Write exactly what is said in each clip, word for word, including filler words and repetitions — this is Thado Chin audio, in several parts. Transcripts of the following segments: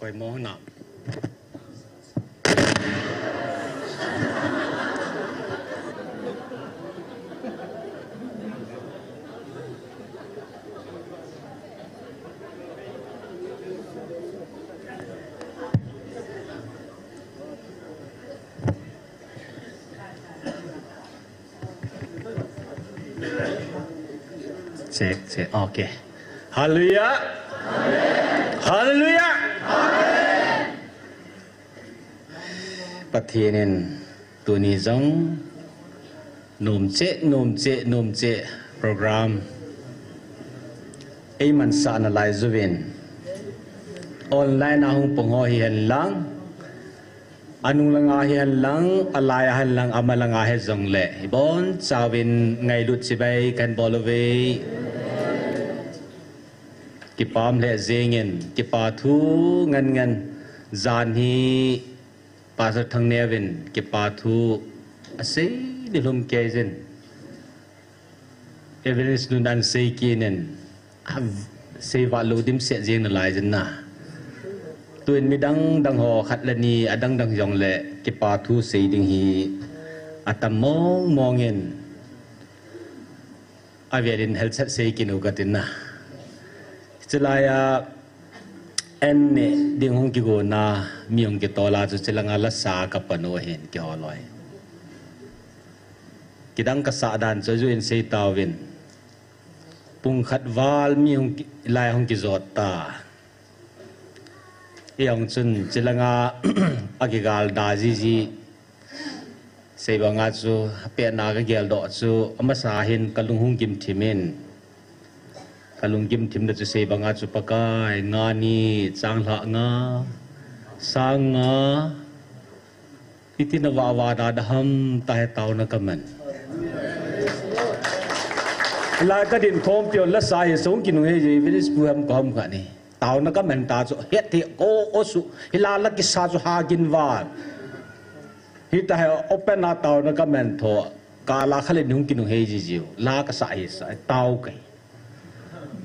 Poimo na. Check, check. Okay. Hallelujah. Hallelujah. Pathen in tuni jong nom cheh, nom cheh, nom cheh program eimansah nalai jouvin, online a hung pang ho hihen lang, anung langa hihen lang, alai a hihen lang, ama langa hijongle, ibonchauvin ngailut chibai kahin bol uve. Kipah lheh jengin, kipa thu ngen ngen, jan hi Pastor Thangneo in kipa thu asei nilhum kei jin, Evangelist nun ahin sei kit in, asei vah lou dimset jeng nalai jin na. Tuin midang dang ho khat le ni adang dang jongle kipa thu sei ding hi atam mong mong in, avel in helchat sei kit u katin na. Chulai a, an neh ding hung kigon a, mi hung kitol a chu chulanga lasa kapan u ahin kiholoi. Kidang kasah dan chu ajuiyin sei tauvin. Pung khat val mi hung ki-, lai hung kijot ta. Ijong chun chulanga akigal da jiji. Sei banga chu, apetna kageldoh chu, amasa hin kalung hung gimthim in. Kalung gimthim na chu sei banga chu Pakai, nga ni, changlhah nga, sang nga, iti na vah vah da da ham, tahi taona kaman. Lai kadin khompi un lasa hi song kinung hei ji, Evangelist pu ham ko ham kani. Taona kaman ta chu, het thei ko o su, hila la kisa chu ha gin val. Hitahi open a taona kaman tho, kala khalin hung kinung hei jijiu, la kasa hi sa, tao kei.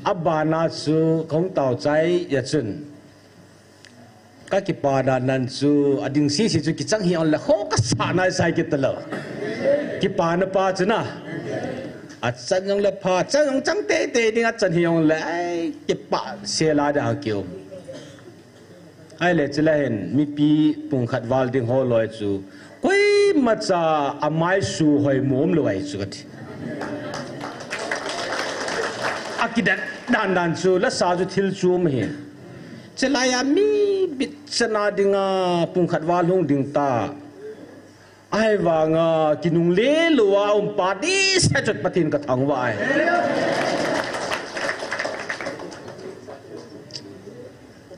Abana chu kahung tao chai ya chun. Kakipa dan dan chu, ading sisi chu kichang hi ongle, ho kasa nai sai kit talou. Kipana pa chu na. Achan jongle pha, chan jong chang teitei ding achan hi ongle, ai, kipah sela da ha kiu. Ahile chule hin, mipi pung khat val ding holoi chu, koimacha amai su hoi mom lou ahi chu kati. Akidan dan dan chu, lasa chu thil chu um ahi. Chulai a mi bit chana dinga pung khat val hung ding ta. Ahivanga kinungle lou a um pa dihset chu Pathen kathangvah e.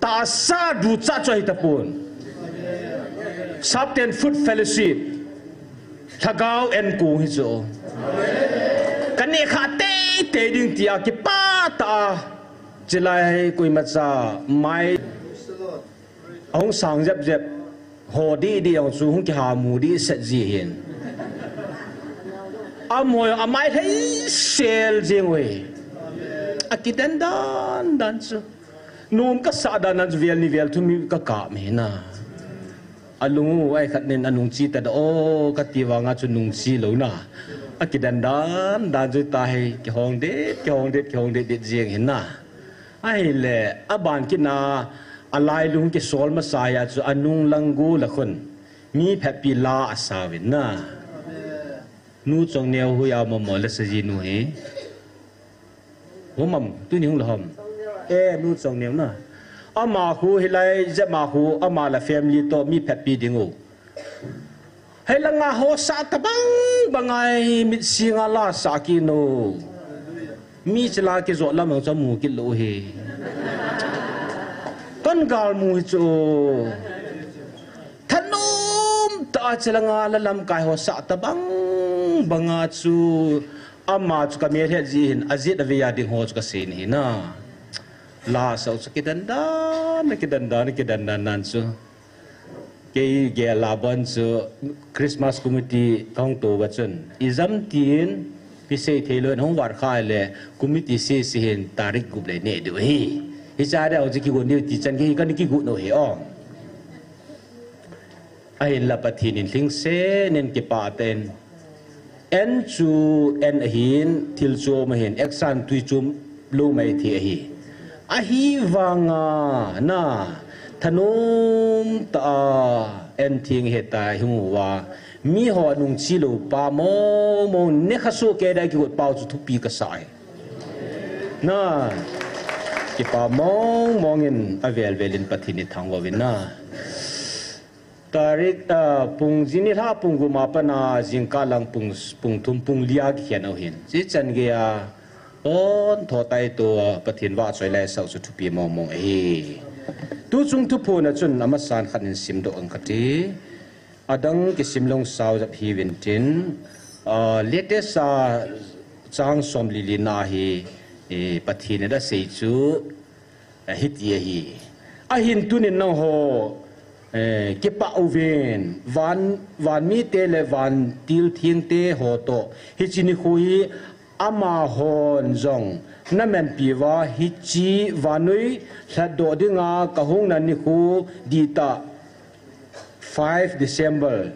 Tahsa ducha chu ahi tapon. Sapten Food Fellowship. Lhagao enkong hi chu. Kaneh kha teitei ding tia kipah tah a. Chulai koimacha mai ahung sang jep jep, ho didi jong chu hung kiha mu dihset ji hin. Amaho jong amai lhei sel jing uve. Akidan dan dan chu. Nom kasah dan dan chu vel ni vel thum hi kakap ahi na. Alung u ai khat nin anung chi ta da o kati vanga chu nung chi lou na. Akidan dan dan chu tahi kihong det, kihong det, kihong det det jing hin na. Ahile, aban kit na, alailung kisol masa hi a chu anung lang gu la khun. Mi phetpi la asauvin na. Nu Chongneo hu ya momo la sa ji nu hi. Hum am, tuni hung la hom. E, Nu Chongneo na. Ama hu hilai, jep ma hu, ama la family to mi phetpi ding u. Hei langa ho sah tabang bang ai mit singa la sah kit nu. Mi chila kijot lam jong chu amu kit lou hi. Kan galmu hi chu. Thanom tah a chilanga la lamkai ho sah tabang banga chu ama chu kamel het ji hin ajet avei a ding ho chu kasei nahi na. La sah u chu kidan dan, kidan dan, kidan dan nan chu. Kei gel a bon chu Christmas committee kahung tou va chun. Ijam tin, kisei thei lou in hung var kha le committee sese hin tarik gup le neh diu ahi. Hiche a ding chu kigot diu ti chan gei hi kana kigot nau hi o. Ahinla Pathen in lhingsen in kipah tah in. An chu an ahin, thil chom ahin, action tui chom lou maithei ahi. Ahivanga na thanom tah a an theng heta hung uva. Miho nung chi lou pa mong mong, nekha soh kei dai kigot pau chu thupi kasa e. Na, kipa mong mong in avel vel in Pathen ithangvah uvin na. Tarik, ah, pung jing nilhah pung gup a pat a jingkah lang pung, pung thum pung li a kikhen u ahin. Chi chan gei a, pon tho tai to Pathen vahchoi lai sah u chu thupi mong mong ahi. Tuchung thuphon a chun amasan khat in simdoh ing kati. Adang kisim lou sao jep hiuvin tin, ah, latest a chang som li li na hi, eh, Pathen in asei chu, eh, hiti ahi. Ahin tunin nangho, eh, kipah uvin, van, van mite le vantil thengte ho toh, hiche nikho hi amahon jong namanpi uva, hiche vannoi lhatdoh dinga kahung na nikho dihtah five December,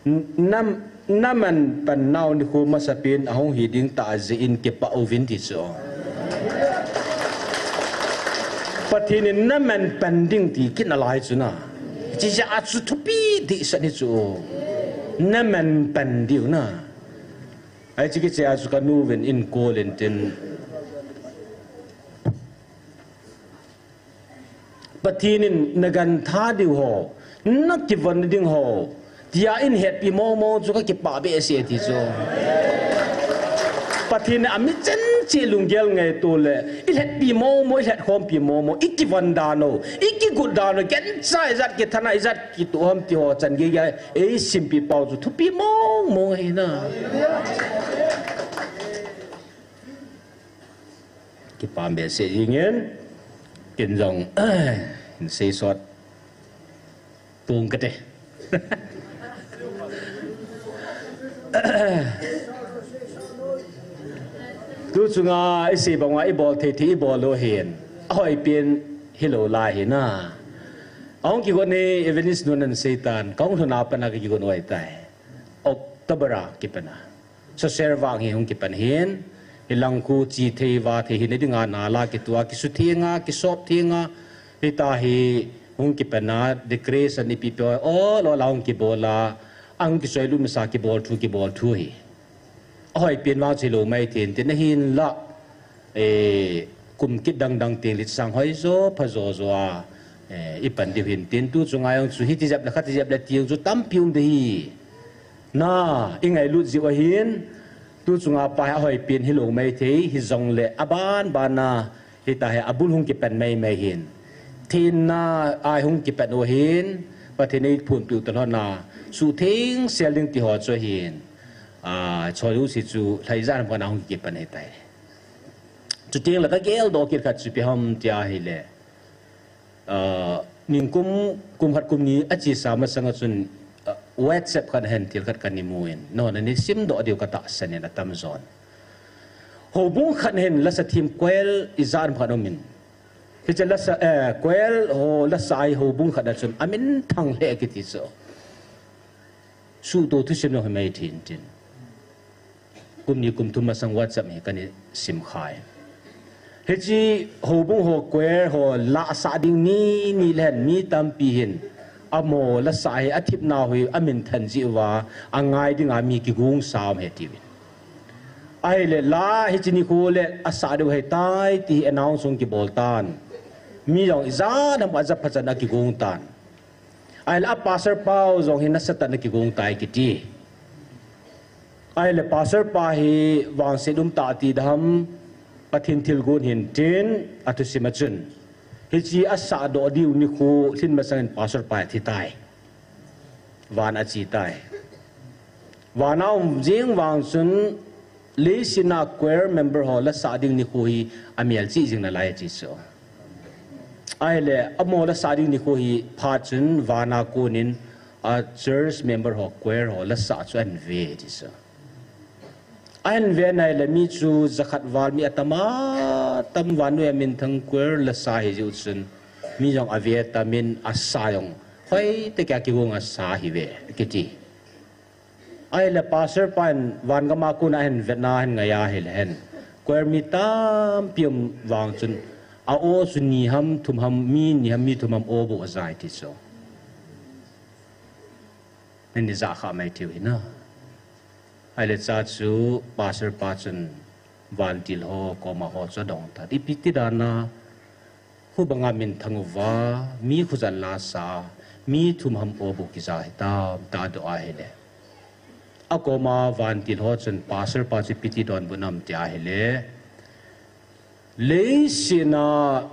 n-, nam-, naman pan nau nikho masapen ahung hi ding tah jeh in kipah uvin ti chu. Pathen in naman pan ding ti kit nalai chu na. Hiche jeh a chu thupi dehset hi chu. Naman pan diu na. Hiche kicheh a chu kanu vin in call in tin. Pathen in nagantha diu ho, nakivon ding ho, tia eihetpi mong mong chu kakipah behseh ti chu. Pathen in ami chan cheh lunggel ngaito le, ilhetpi mong mong, ilhetkhompi mong mong, ikivon dan u, ikigot dan u, gancha ijat kithana, ijat kitoh ham ti ho chan gei gei, eisimpeh pau chu thupi mong mong ahi na. Kipah behseh jingin, ken jong, hin seisot tung kate. Tuchunga isei banga ibol thei thei ibol u ahin. Ahoipen hilou lai hi na. Ahung kigon hi Evangelist nun ana seitan, kahung lhun a pat a kakigon u ahitai. October a kipan a. Social work hi hung kipan ahin, hilang khu chi thei va thei hina dinga nala kitua, kisutheng a, kisop theng a, hitia hi hung kipan a, decoration ipi ipi ol ol a hung kibol a, ahung kichoilut masa kibol thu, kibol thu hi. Ahoipen vang chu hilou maithei in tin ahinla, eh, kum kit dang dang teng litsang hoijo, phajo jo a, eh, ipan diu hin tin tuchunga jong chu hiti jep le khati jep le ti jong chu tampi um ding ahi. Na, ingailut jiu ahin, tuchunga pa hi ahoipen hilou maithei, hijongle aban ban a, hitia hi abul hung kipan mai mai hin. Thenna a hung kipan u ahin, Pathen in eiphonpeh u talhon a, suhtheng sel ding ti ho chu ahin. A, choi u si chu, lhaija ham khat a hung kipan ahitai. Chuteng le kageldoh kit khat chu ipi ham tia ahile. Ah, ningkum, kum khat kum ni achesa masang a chun, ah, WhatsApp khat a hin thil khat kana mu in. Nangho nana simdoh diu katahsan in atamjon. Houbung khat a hin lasa thim choir ijat ham khat um in. Hiche lasa, eh, choir ho lasa a hi houbung khat a chun amin thang lheh kiti chu. Suhto thusim jong hi mai thei in tin. Kum ni kum thum masang WhatsApp hi kana simkhai. Hiche houbung ho choir ho la asah ding ni, ni le hen mi tampi hin. Amaho lasa hi athipna u hi amin than jeh uva, angai dinga mi kigong sa um ahi tiuvin. Ahile la hiche nikho le asah diu ahitai ti hi announce hung kibol tan. Mi jong ijat ham ajat phat chan a kigong tan. Ahile a pastor pau jong hi nasatah in akigong tai kiti. Ahile pastor pa hi vangset um tah ti dam, Pathen thilgon hin tin athusim a chun. Hiche asahdoh diu nikho lhin masang in pastor pa hi athi tai. Van a ache tai. Van a um jing vang chun leiset a choir member ho lasa ding nikho hi amel cheh jing nalai ati chu. Ahile, amaho lasa ding nikho hi phat chun van a kon in a church member ho choir ho lasa chu ahin ve ati chu. Ahin ve nai le mi chu jakhat val mi atam a tam, vannoi a minthang choir la sa hi jiu chun mi jong ave tamin asa jong hoi te kya kigong asa hi ve kiti. Ahile pastor pan van gama kona ahin vetna ahin ngai ahile hen, choir mi tampi um vang chun a-o chu ni ham thum ham, mi ni ham mi thum ham o bou ajai ti chu. Nini ja kha mai tiu hi na. Ahile cha chu pastor pa chun vantil ho koma ho chu adong ta. Ipi ti dan a hubanga minthang uva, mi khujan la sa, mi thum ham o bou kija hitam ta do ahile. Akoma vantil ho chun pastor pa chu ipi ti donbut nam ti ahile. Leiset a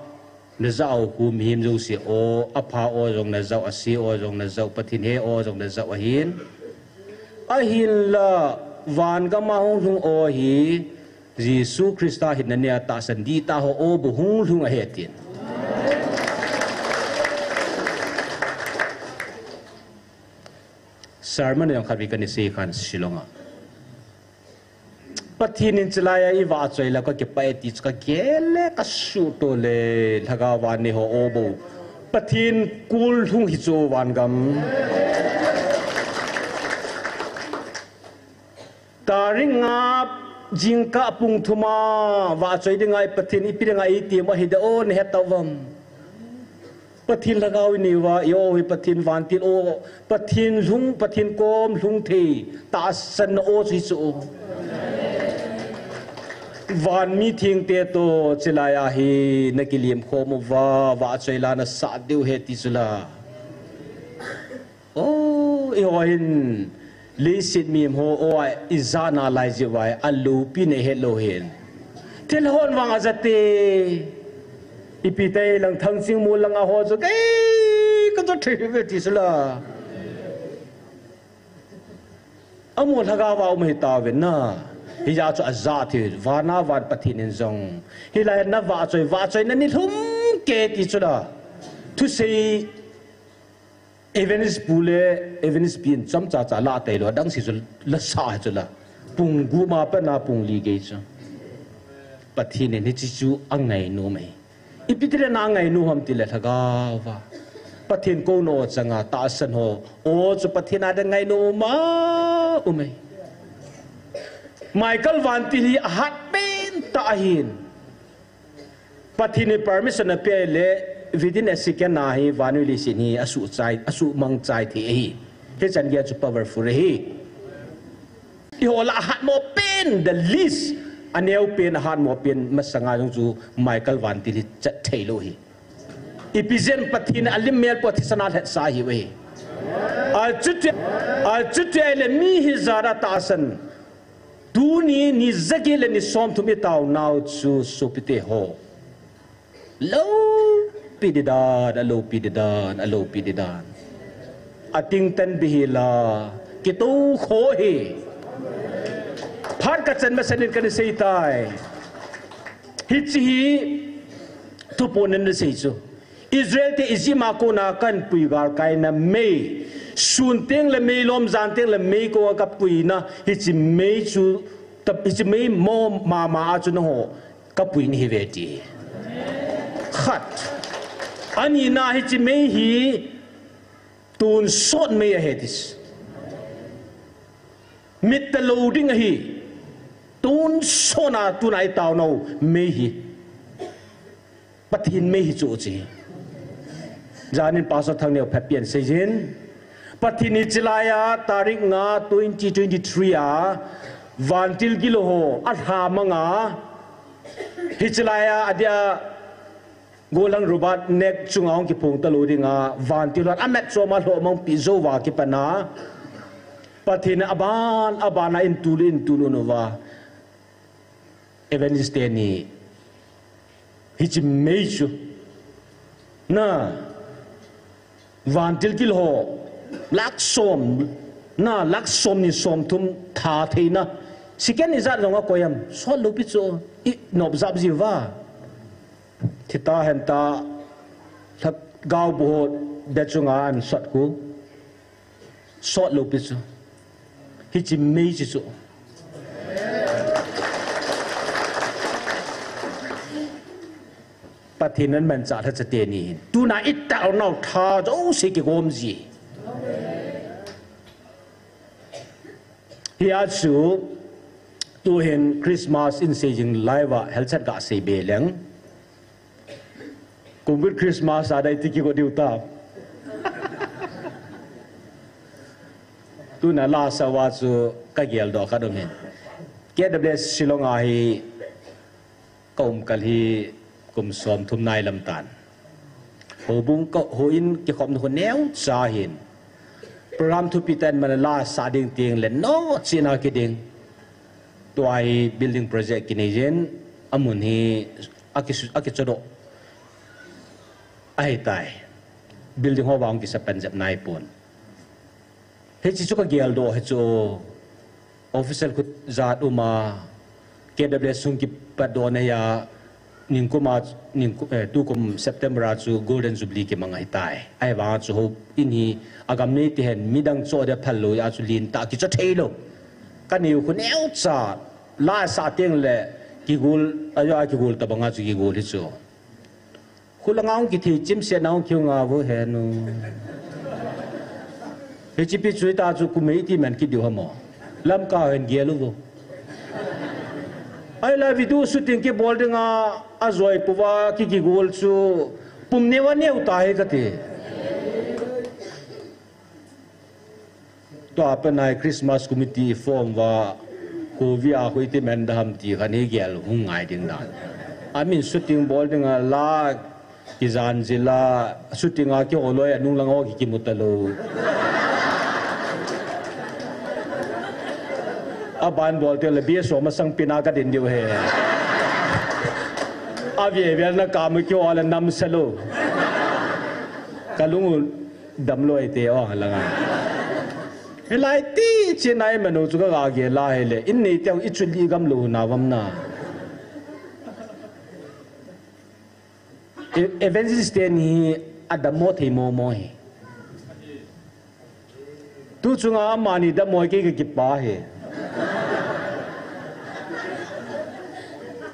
najah u khu mihem jouse o, apha o jong najah u, ase o jong najah u, Pathen he o jong najah u ahin. Ahinla van gama hung lhung o hi Jesu Christa hinna nia tahsan dihtah ho o bou hung lhung ahi atin. Sermon jong khat vei kana sei khan Shillong a. Pathen in chulai a ivahchoi le kakipah e ti chu kagel le kasuhto le, lhagao vannei ho o bou. Pathen kol lhung hi chu van gam. Tarik nga jingkah pung thum a vahchoi dinga i Pathen ipi dinga eitem ahi de o, nahet tauvam. Pathen lhagao inei uva, i o hi Pathen vantil o, Pathen lhung, Pathen kom lhung thei tahsan na o chu hi chu. Van mi thengte toh chulai a hi nakilem khom uva, vahchoi la nasah diu ahi ti chu la. O, eiho hin leiset mihem ho o a ijat nalai jeh uva aloupi nahet lou hin. Thil hon vang ajate. Ipi ti lang Thangchingmol langa ho chu kei kajot thei ve ti chu la. Amaho lhagao a um ahi tauve na. Hijeh chun ajat thei, vana van Pathen in jong. Hilai navahchoi, vahchoina ni lhum kei ti chu la. Thusei Evangelist pu le Evangelist pi in chomcha cha la tailou, adang se chu la sa chu la. Pung gup ma pat na pung li gei chu. Pathen in hiche chu angainom e. Ipi ti le na angainom ham ti le lhagao va. Pathen kouna o changa tahsan ho o chu Pathen a ding ngainom um a um e. Michael vantil hi ahat pen tah ahin. Pathen in permission apeh le, within a second a hi vannoi leiset hi asuh chai, asuhmang chai thei ahi. Hichan gei chu powerful ahi. Eiho lah a ahatmo pen, the least, aneo pen, ahatmo pen masanga jong chu Michael vantil hi chat thei lou hi. Ipi jeh in Pathen in alim mel po thisan a lhetsah ahiu ahi. Achuti, achuti ahile mi hijat a tahsan. Tuni ni jaget le ni somthum i taonau chu sopite ho. Loupi ding dan, aloupi ding dan, aloupi ding dan. Ating tan bih hih la, kitou kho hi. Phat kachan masanin kana sei tai. Hiche hi thuphon in ana sei chu. Israel te Egypt a kona kahin pui galkaina mei, sun teng le mei lom, jan teng le mei koma kapuina, hiche mei chu, ta, hiche mei mo mama a chu nangho kapuina ahi ve ti. Khat. Anina hiche mei hi tonsot mei ahi ti. Mit talou ding ahi. Tonsot na tuna i taonau mei hi. Pathen mei hi chu chi. Janin Pastor Thangneo phat pian seijin. Pathen in hichelai a tarik nga twenty twenty-three a vantil gilou ho alhamang a. Hichelai a adia Golang Robert nek chunga hung kiphong talou dinga vantil hon amat chom a lhohmang pi jou va kipat na. Pathen in aban, aban a in tul, in tul un uva. Evangelist teni. Hiche mei chu. Na. Vantil gilou ho. Lakh som. Na, lakh som ni som thum tha theina. Second ijat jong akoi am. Sot lou pi chu. I nop jap ji uva. Thita henta. Lhagao bu ho. Bechunga an sot khu. Sot lou pi chu. Hiche mei chi chu. Pathen in amanchah lha chate ni hin. Tuna itao nau tha jouse kigom ji. Hia chu, tuhin Christmas in sei jing lai uva, helchat gasei be leng. Kum khat Christmas a dai ti kigo diu ta. Tuna lasa uva chu kageldoh khat um in. K W S Shillong a hi kaum kal hi kum som thum nai lam tan. Houbung ka, houin kikhopna khu neocha hin. Program thupi tah in mana lasa ding teng le nochena kiding. Tua hi building project kinei jin, amun hi akisu-, akichodoh ahitai. Building ho vang kisa pan jep naipon. Hiche chu kageldoh hi chu official khu jat uma K W S hung kipatdoh na hia ningkum a, ningku-, eh, tukum September a chu Golden Jubilee kimang ahitai. Ahivang chu houin hi agam nei ti hen midang cho dia phal lou a chu lentah kicho thei lou. Kaneo khu neocha lasa teng le kigol, ajo a kigol tabang a chu kigol hi chu. Khulanga hung kithei chimsetna hung kiu nga vo henu. Hiche pi chu ita chu kumei ti man kidiu hamo. Lamka hen gel uvo. Ahila video shooting kibol dinga ajoi puva ki, kigol chu pum neo a neo tahi kati. Tua panai Christmas committee form uva, Covid a khu iti man dam ti kha nei gel hung ngai ding dan. Amin shooting bol dinga la kijan jila, shooting a kihol loi a nunglang ho ki, kimu talou. Aban bol teng le B S O masang pina kadin diu he. Avel vel na kama kihol le namsa lou. Kalung u damlou e ti o langa. Hilai ti chin ai manu chu kagel a hile. In nei teng i chu li gamlou na vang na. E-, evangelist teni adammo thei momo hi. Tu chunga amani dammo kei kakipah hi.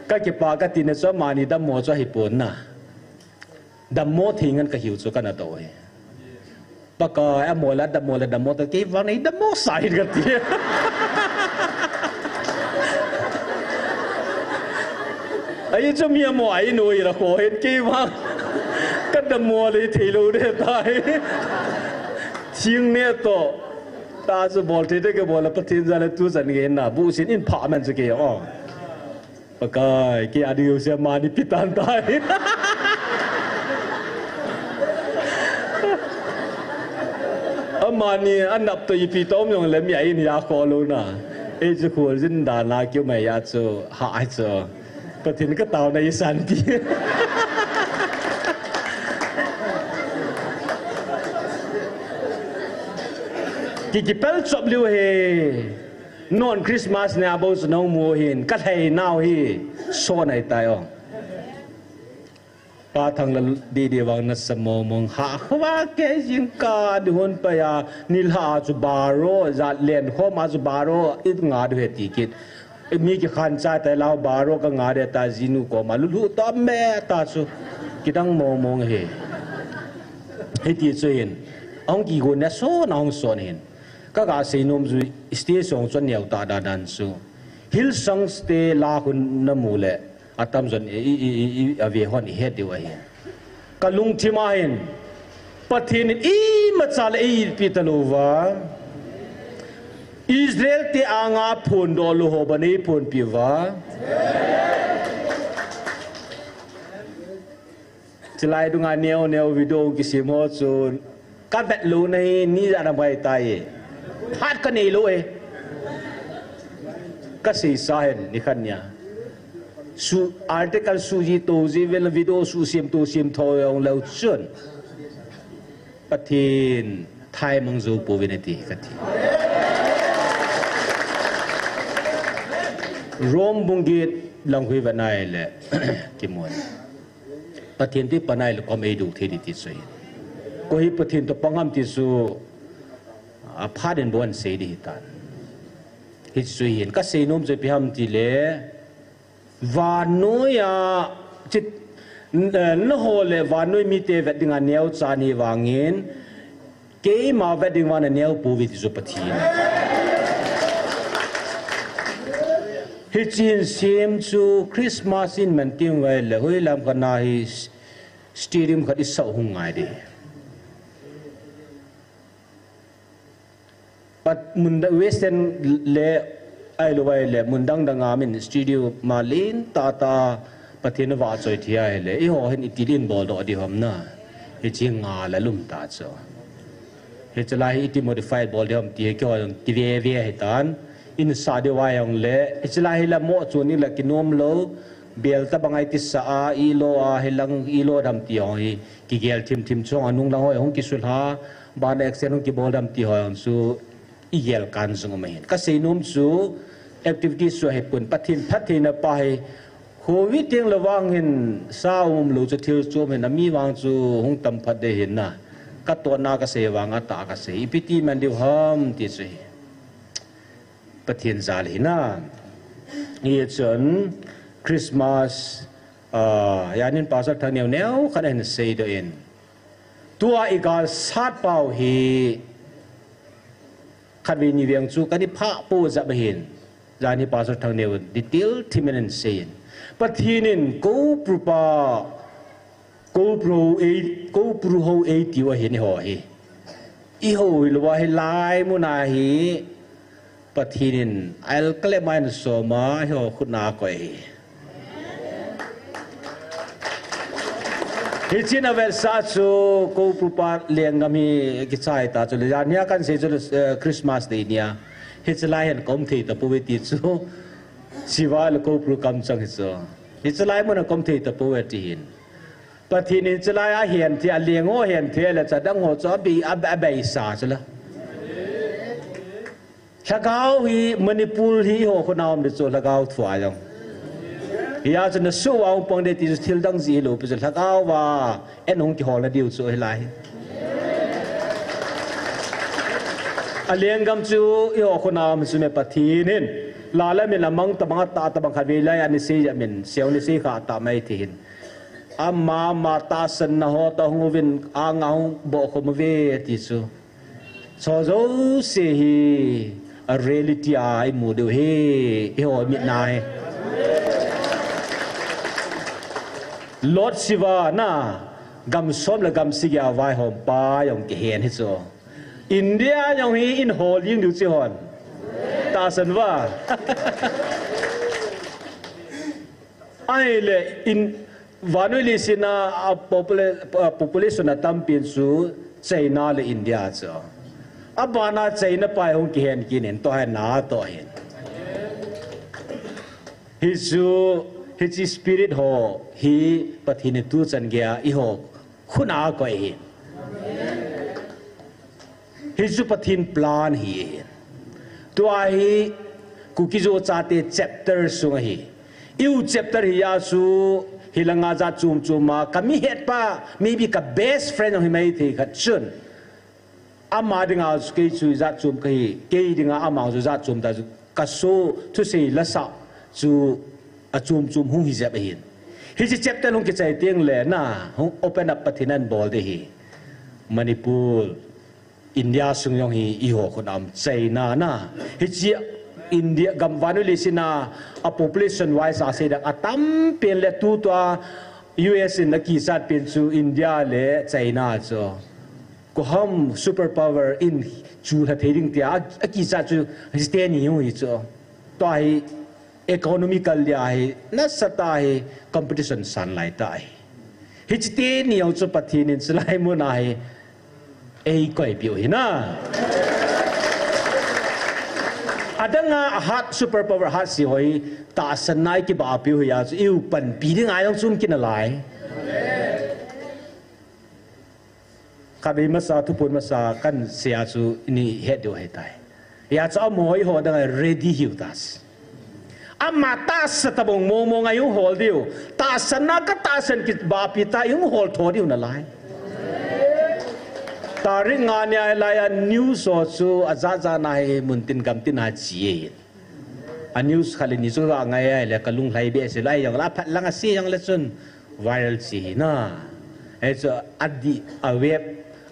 Kakipah katina chu amani dammo chu ahipon na. Dammo thei ngen kahiu chu kana tou hi. Pakai, amo la dammo la dammo ta kei vang nei dammo sa hin kati. Ai chu mi amo ai noi la ko hin kei vang. Kadammo le thei lou de tai. Thing ne to. Ta chu bol thei te kei bol la Pathen jal le tu jan nge na bu sin in pha man chu kei o. Pakai, kei a diu se amani pitan tai. Amani anap to ipi to um jong le mi a in ya kho lou na. Ei chu khol jin dan a kiu mai ya chu ha ai chu. Pathen ka tao na i san ti. Ki, kipel chop liu he. Non Christmas ne abou chu nau mu hin, ka thei nau hi, so nai tai o. Pa thang la di di vang na sa mo mong ha, khwa ke jing ka di hon pa ya, ni la chu baro, za len khom a chu baro, it nga du he ti kit. Mi ki khan cha tai lau baro ka nga de ta jinu ko ma lu lu to me ta chu. Ki dang mo mong he. He ti chu hin. Ong ki go na so na ong so hin. Ka ga sei nom chu stage song chu neo ta dan dan chu. Hillsong stage la hun na mu le. Atam jon i, i, i, i, ave hon i het diu ahi. Ka lungthim a hin. Pathen in imacha le eipi ta lou va. Israel te anga phondoh lou ho ban eiphonpi uva. Chilai dunga neo neo video kisem ho chu ka vet lou na hi ni ja na bai tai. Phat ka nei lou e. Ka sei sa hen ni khan nia. Su article su ji to ji vel video su sem to sem tho jong lou chun. Pathen thai mang jou pouvin ati kati. Rome bung get lang hui va nai le kimun. Pathen te panai le kom ei duk thei di ti chu hi. Ko hi Pathen to pang ham ti chu, a, phat in bon sei di hi tan. Hi chu hin ka sei nom chu ipi ham ti le, vannoi a, chi, N-, eh, nangho le vannoi mite vet dinga neocha nahi vangin, keima vet ding vang naneo pouve ti chu Pathen. Hiche hin sem chu Christmas in man teng uva ahile, hoilam khat na hi stadium khat isah u hung ngai ding. Pat mun da-, Western le, ahilou ahile, mun dang dang a min studio ma lentah tah a Pathen vahchoi thei ahile, eiho hin iti din boldoh ding ham na. Hiche ngal a lum ta chu. Hiche lai hi iti modify bol ding ham ti hi keiho jong kive ve ahitan. Insah diu a jong le, hiche lai hi la mo chun in la kinom lou. Bel tabang a iti sa a, ilo a, hilang ilo dam ti ho hi kigel thim thim chu a nung lang ho hung kisulha, bana action hung kibol dam ti ho jong chu igel kan jong um ahin. Kasei nom chu activities chu ahipon, Pathen phattheina pa hi, Covid teng le vang hin sa um lou chu thil chom hin, ami vang chu hung tam phat ding ahin na. Katohna kasei vang a tah kasei. Ipi ti man diu ham ti chu hi. Pathen jal ahin a. Hichun Christmas, ah, janin Pastor Thangneo neo khat ahin seidoh in. Tua igalsat pau hi khatvei nivei chu kana phah pou jep ahin. Janin Pastor Thangneo detail thim in ahin sei in. Pathen in Koupru pa Koupru hou ei, Koupru hou ei tiu ahin eiho hi. Eiho hilou a hilai mun a hi Pathen in alkalem a ahin som a eiho khut na akoi hi. Hichun avetsah chu Koupru pa lenggam hi kichai ta chu le jan hia kan sei chu, eh, Christmas Day nia. Hiche lai hin kaum thei tapouve ti chu. Siva le Koupru kamchang hi chu. Hiche lai mun a kaum thei tapouve ti hin. Pathen in hiche lai a ahin thei, aleng ho ahin thei le chadang ho chu abei, a, abeisa chu la. Lhagao hi Manipur hi eiho khut na um ding chu lhagao thua jong. Hia chu na suh a um pang ding ti chu thil dang jeh lou pi chu lhagao va en hung kiholna diu chu hilai. Alenggam chu eiho khut na um chu me Pathen hin. La le min amang tabang a tah tabang khatvei lai a ana sei jep min, seiu ana sei kha ta mai ti hin. Ama, ama tahsanna ho toh hung uvin, anga hung bohkhum uve ti chu. Chu jouse hi a reality a imu diu hi, eiho mit na hi. Lord Shiva na, gam som le gam sagi a vaihom pa jong kihen hi chu. India jong hi in hol jing diu chu hon. Tahsan va. Ahile in Vannoi leiset a, a popula-, a population atampen chu China le India chu. Abana China pa hi hung kihen kit in tua hi natoh hin. Hichu, hiche spirit ho hi Pathen in tuchan geiya eiho khut na akoi hi. Hichu Pathen plan hi. Tua hi Kuki-Zo chate chapter sung ahi. Eiho chapter hi a chu hilanga jat chom chom a kami het pa, maybe ka best friend jong hi mai thei khat chun. Ama dinga chu kei chu jat chom kahi, kei dinga ama chu jat chom ta chu. Ka so thusei lasa chu achom chom hung hi jep ahin. Hiche chapter hung kichai teng le na, hung open up Pathen in abol ding ahi. Manipur, India sung jong hi eiho khut a um, China na. Hiche India gam vannoi leiset a, a population wise a seiding atampen le tutua U S in akichat pen chu India le China chu. Koiham superpower in chulha thei ding tia, a, akichat chu hiche teni hi chu. Tua hi economical dia hi, nasatah a hi competition san lai tah hi. Hiche teni jong chu Pathen in chulai mun a hi eikoipeh u ahi na. Adang a hat superpower hat se ho hi tahsanna eikibahpeh u hi a chu eiho panpi dinga jong chu um kit nalai. Khatvei masa, thuphon masa, kan sei a chu nei het diu ahitai. Hia chu amaho eiho dang a ready hiu tai. Ama tahsa tabang mong mong a hung hol diu. Tahsanna katahsan kibahpi ta hung hol tho diu nalai. Tarik nga nia hilai a news ho chu ajat jat na hi muntin gamtin a chi e. A news khat le ni chu kangai a le kalung lhai behseh lai jong la phat lang a sei jong le chun. Viral chi hi na. Hichu adih, a web,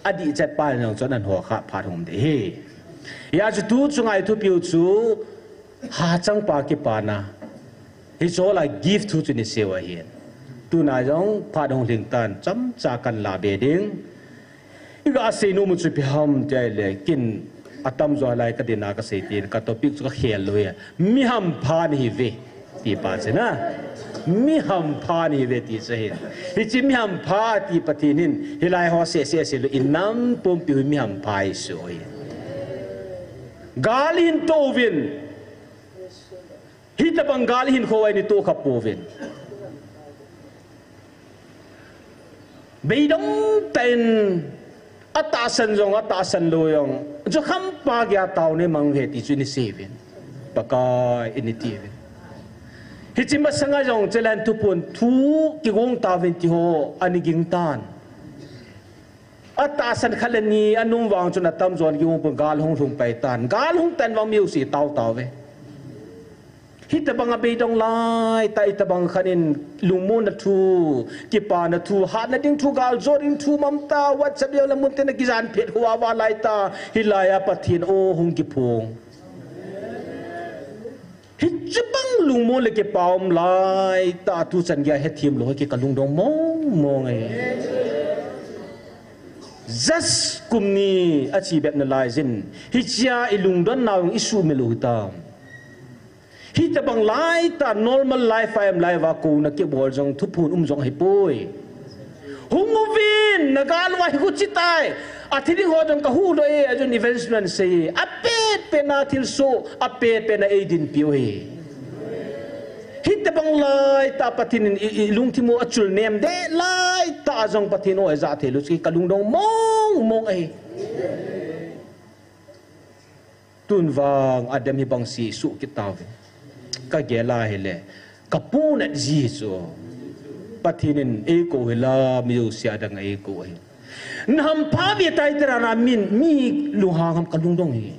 adih chet pa jong chun ahin ho kha phat hung um ding ahi. Hijeh chun tu chunga i thupiu chu hachang pa kipana. Hichu la gift thu chu ni seiu ahin. Tuna jong phat hung lhing tan chomcha kahin la be ding. I ga sei nom u chu ipi ham ti ahile, ken atam jo lai ka dinga ka sei tin, ka topic chu ka khel lou ahi. Mi hampha nahi uve, ti pa chu na. Mi hampha nahi uve ti chu ahin. Hiche mi hampha ti Pathen in, hilai ho seh seh asei lou, i nam pumpi u hi mi hampha ihi soh ahi. Gal ihin to uvin. Hitobang gal ihin kho uva i to kha pouvin. Beidong tah in atahsan jong, atahsan lou jong, jukham pa geiya taona mang uve ti chu i sei uvin. Pakai in i ti uvin. Hiche masanga jong chule thuphon thu kigong tauvin ti ho, ani ging tan. Atahsan khat le ni, anung vang chun atam jon kigong pon gal hung lhung pai tan. Gal hung tan vang music tao tao uve. Hitobang a beidong lai tah, hitobang khat in lungmonna thu, kipana thu, hatna ding thu, gal jo ding thu, mamta, WhatsApp jong le mun tin a kijan phet hoa va lai tah, hilai a Pathen o hung kiphong. Hiche bang lungmon le kipa um lai tah, tu chan geiya hethem lou hi ka lungdong mong mong e. Just kum ni a chi bep nalai jin, hichea i lungdon nau jong i suhmil u hitam. Hitobang lai tah normal life a i um lai uva, kouna kibol jong, thuphon um jong ahipoi. Hung uvin, na gal uva hi khu chi tai. Athi ding ho jong ka hu lou e, a jun events man sei. Apet pet na thilsoh, apet pet na ei dinpiu ahi. Hitobang lai tah Pathen in i, i lungthim u achul nem deh lai tah jong Pathen o eija thei lou chu ka lungdong mong mong ahi. Tun vang adem hi bang si suh kit tauve. Ka gel a hile, ka punat ji chu Pathen in eikou hi la, mi jouse a dang eikou ahi. Na hampha uve tai tera na min, mi lunghang ham ka lungdong hi.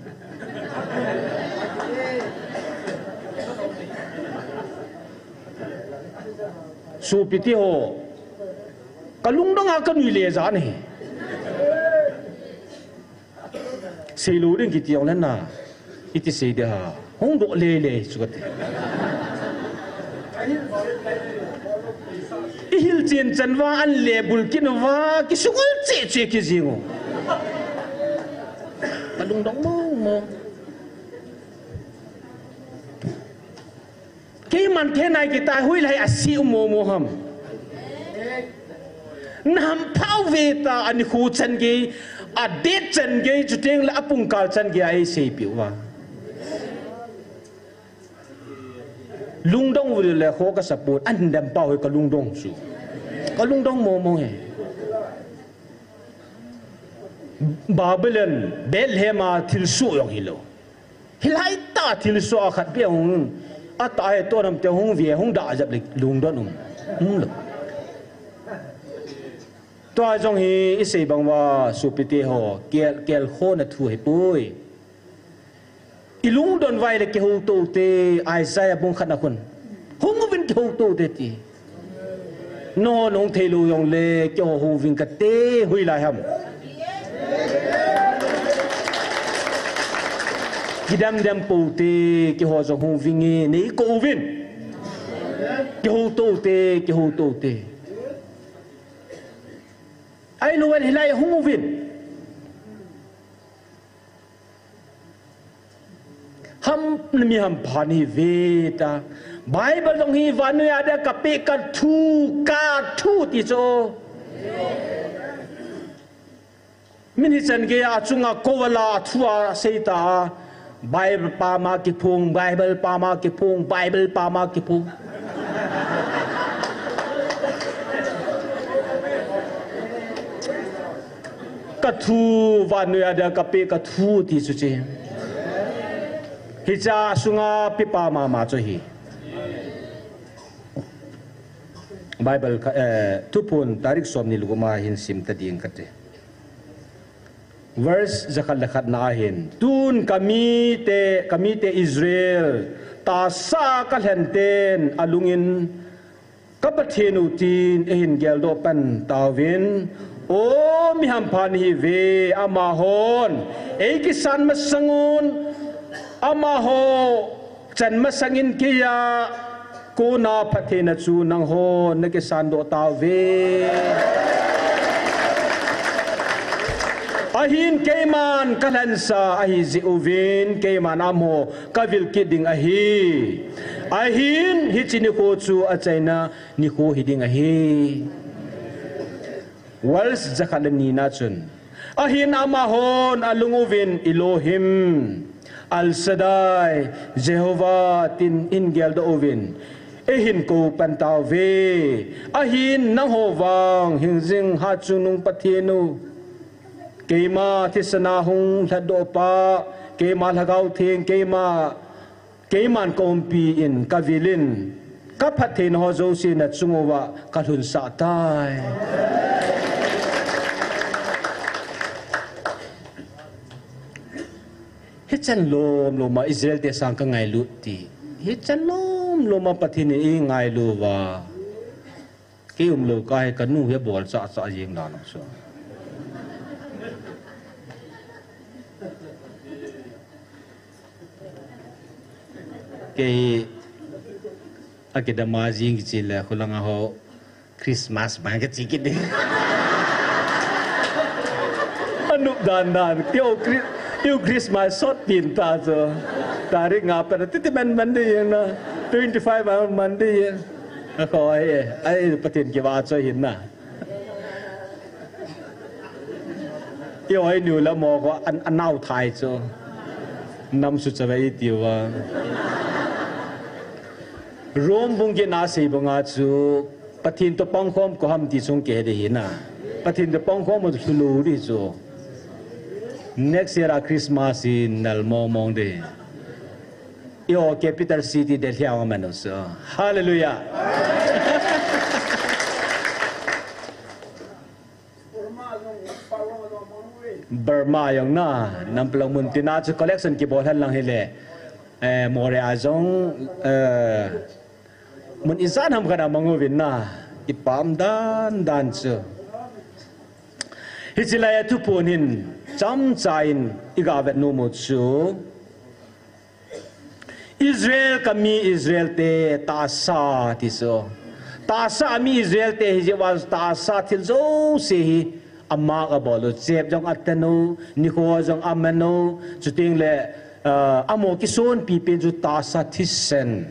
Sopite ho, ka lungdong a ka nui le ja ahi. Sei lou ding kiti jong le na, iti sei ding ham, hung doh le le chu kati. I hil chen chan uva, an le bul kit uva, kisungol cheh cheh kit jing u. Ka lungdong mong mong. Keiman thei nai kit tai, hoilai a si um mo mo ham. Na hampha uve tia, ani khu chan gei, a date chan gei, chuteng le a pungkal chan gei a ei seipeh uva. Lungdong u le kho ka support, an dem pau hi ka lungdong chu. Ka lungdong mo mo hi. Babylon, Bethlehem a thilsoh jong hilou. Hilai tah thilsoh a khat beh hung, atah he to nam te hung ve, hung dah jep le lungdon um. Um lou. Tua jong hi i sei bang uva sopite ho, kel, kel khona thu ahipoi. I lungdon uva le kihou to te, Isaiah bung khat na khun. Hung uvin kihou to te ti. Nangho nahung thei lou jong le, keiho hou ving kate, hoilai ham. Kidem dem pou te, keiho jong hung ving e, nei kou uvin. Kihou to te, kihou to te. Ahilou le hilai hung uvin. Ham, mi hampha nahi uve tia. Bible jong hi vannoi a dia kapeh ka thu, ka thu ti chu. Min hichan gei a chunga kou a la a thu a sei ta. Bible pama kiphong, Bible pama kiphong, Bible pama kiphong. Ka thu, vannoi a dia kapeh ka thu ti chu che. Hiche a sunga peh pa mama chu hi. Bible ka, eh, Thuphon tarik somni le gup a hin sim ta ding kate. Verse jakhat le khat na a hin, tun ka mite, ka mite Israel, tahsa a ka lhen ten alung in Ka Pathen u tin eihin geldoh pan tauvin, o mi hampha nahiuve, amahon eikisan masangun, amaho chan masangin keiya kona phattheina chu nanghon nakisandoh tauve. Ahin keiman kalhansa ahijeh uvin, keiman amaho kavil kit ding ahi. Ahin hiche nikho chu achaina nikho hiding ahi. Verse jakhat le nina chun, ahin amahon alung uvin Elohim, El Shaddai, Jehovah tin eihin geldoh uvin, eihin kou pan tauve. Ahin nangho vang hingjing hatchungnung Pathen u, keima thisana hung lhatdohpa, keima Lhagao Theng, keima, keiman kaumpi in, kavilin, kaphattheina ho jouse nachung uva kalhunsah tai. Hichan lomloma Israel te sang kangailut ti, hichan lomloma Pathen in eingailu uva. Kei umlou kah hi kanu hi abolchah chah jeng dan chu. Kei akidam a jeng kiche le khulanga ho Christmas bang kache kit ding. Anop dandan, keiho Chri-, keiho Christmas sot tin ta chu. Tarik nga pat titi man man ding na, twenty five man ding. Akoi e, ai Pathen kivah chu ahin na. Keiho inu le mo kho an, anao thai chu. Nam su chavei tiu va. Rome bung get na sei banga chu Pathen toh pangkhom koi ham ti chu hung kihe ding ahi na. Pathen toh pangkhom lhulou ding chu. Next year a Christmas hi nal mong mong ding. Eiho capital city Delhi a aman u chu. Hallelujah. Burma jong na, Nampulang mun tina chu collection kibol hen lang hile, eh, Moreh a jong, eh, mun ijat ham khat a mang uvin na, ipam dan dan chu. Hiche lai a thuphon hin chomcha in iga vet nom u chu, Israel kami Israel te tahsa ti chu. Tahsa a mi Israel te hi jeh uva tahsa thil jouse hi amark abol u, chep jong atan u, nikho jong aman u, chuteng le, ah, amaho kisonpi pen chu tahsa thisan.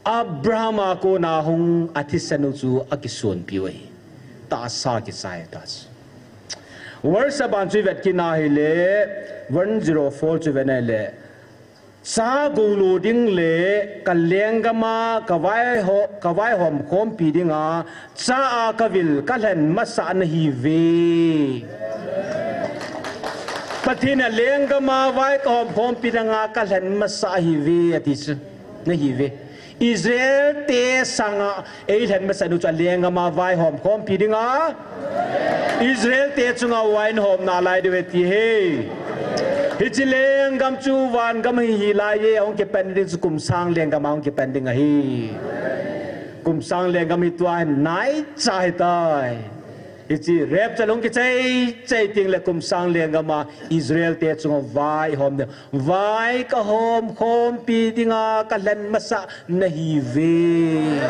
Abraham a kona hung a thisan u chu akisonpi u ahi. Tahsa kichai ta chu. Verse aban chu ivet kit na hile, one zero four chu ivet na hile, cha goulo ding le ka lenggam a ka vaiho-, ka vaihom khompi dinga cha a kavil kalhen masah nahiuve. Pathen in alenggam a vai kahom khompi dinga kalhen masah ahiuve ati chu. Nahiuve. Israel te sanga eilhen masah u chu alenggam a vaihom khompi dinga, Israel te chunga vai nahom nalai diu ahi ti ahi. Hiche lenggam chu vangam hi hilai e, ahung kipan ding chu kum sang lenggam a hung kipan ding ahi. Kum sang lenggam hi tua hin naicha ahitai. Hiche rapture hung kichai chai teng le kum sang lenggam a Israel te chunga vai hom ding. Vai kahom khompi dinga kalhen masah nahiuve.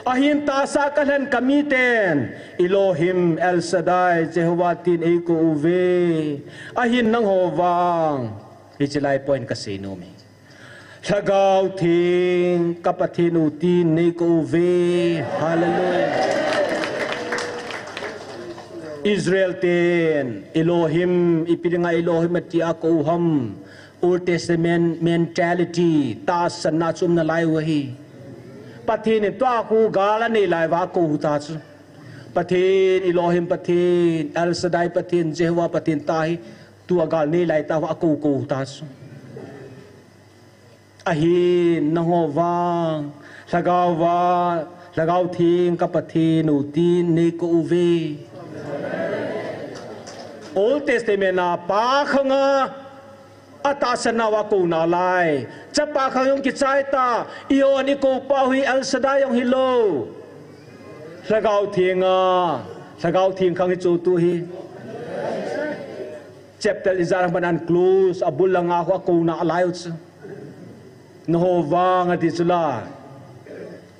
Ahin tahsa kalhen kamiten Elohim, El Shaddai, Jehovah tin eikou uve. Ahin nangho vang, hiche lai point kasei nom e. Lhagao Theng, ka Pathen u tin neikou uve. Hallelujah. Israel ten Elohim, ipi dinga Elohim ati akou u ham. Old Testament mentality, tahsanna chu um nalai u ahi. Pathen in tua khu gal anei lai uva akou u ta chu. Pathen, Elohim Pathen, El Shaddai Pathen, Jehovah Pathen tahi, tua gal nei lai tah uva akou kou u ta chu. Ahin nangho vang, Lhagao vang, Lhagao Theng ka Pathen u tin neikou uve. Old Testament a pa khanga Atahsan nauva kou nalai. Chapa khang jong kichai ta. Ihon ikou pau hi El Shaddai jong hilou. Lhagao Theng a. Lhagao Theng khang hi chu tu hi. Chapter ijat ham an close. Abul langa khu akou nalai u chu. Nangho vang ati chu la.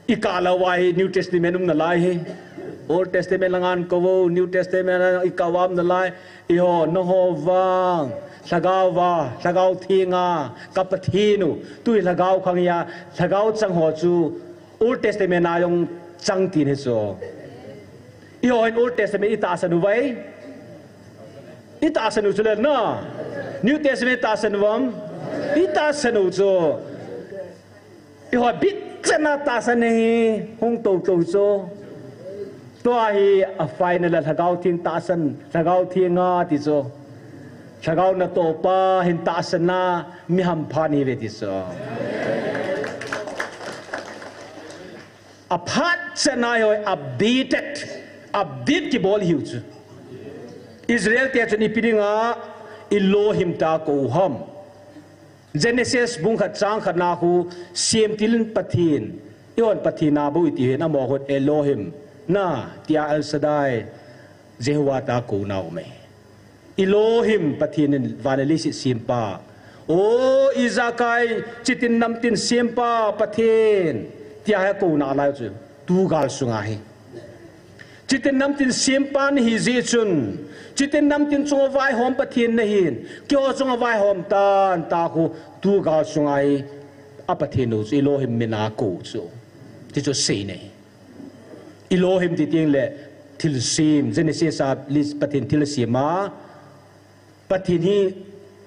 Ikah lou uva hi New Testament um nalai hi. Old Testament langa kou, New Testament ikah uva um nalai. Eiho, nangho vang, Lhagao va, Lhagao Theng a, ka Pathen u, tu hi Lhagao khang a, Lhagao chang ho chu, Old Testament a jong chang tin hi chu. Eiho hin Old Testament itahsan u vai? Itahsan u chu le na. New Testament itahsan u vam? Itahsan u chu. Eiho bit chan a tahsan hi hung tou tou chu. Tua hi a final a Lhagao Theng tahsan, Lhagao Theng a ti chu. Lhagao natoh pa hin tahsan a mi hampha nahi uve ti chu. Aphat chan a eiho updated, update kibol hiu chu. Israel te chun ipi dinga Elohim tia kou ham. Genesis bung khat chang khat na khu semtil Pathen, eihon Pathen a bou iti hin amaho khun Elohim, na, tia El Shaddai, Jehovah tia kou nau me. Elohim Pathen in van le leiset sempa. O ijakai chitin namtin sempa Pathen, tia hi kou nalai chu tu gal sunga hi. Chitin namtin sempa nahi jeh chun, chitin namtin chunga vaihom Pathen nahin, keiho chunga vaihom tan ta khu tu gal sunga hi a Pathen u chu Elohim min a kou chu. Ti chu sei nahi. Elohim ti teng le thilsem, Genesis a Pathen thilsem a, Pathen hi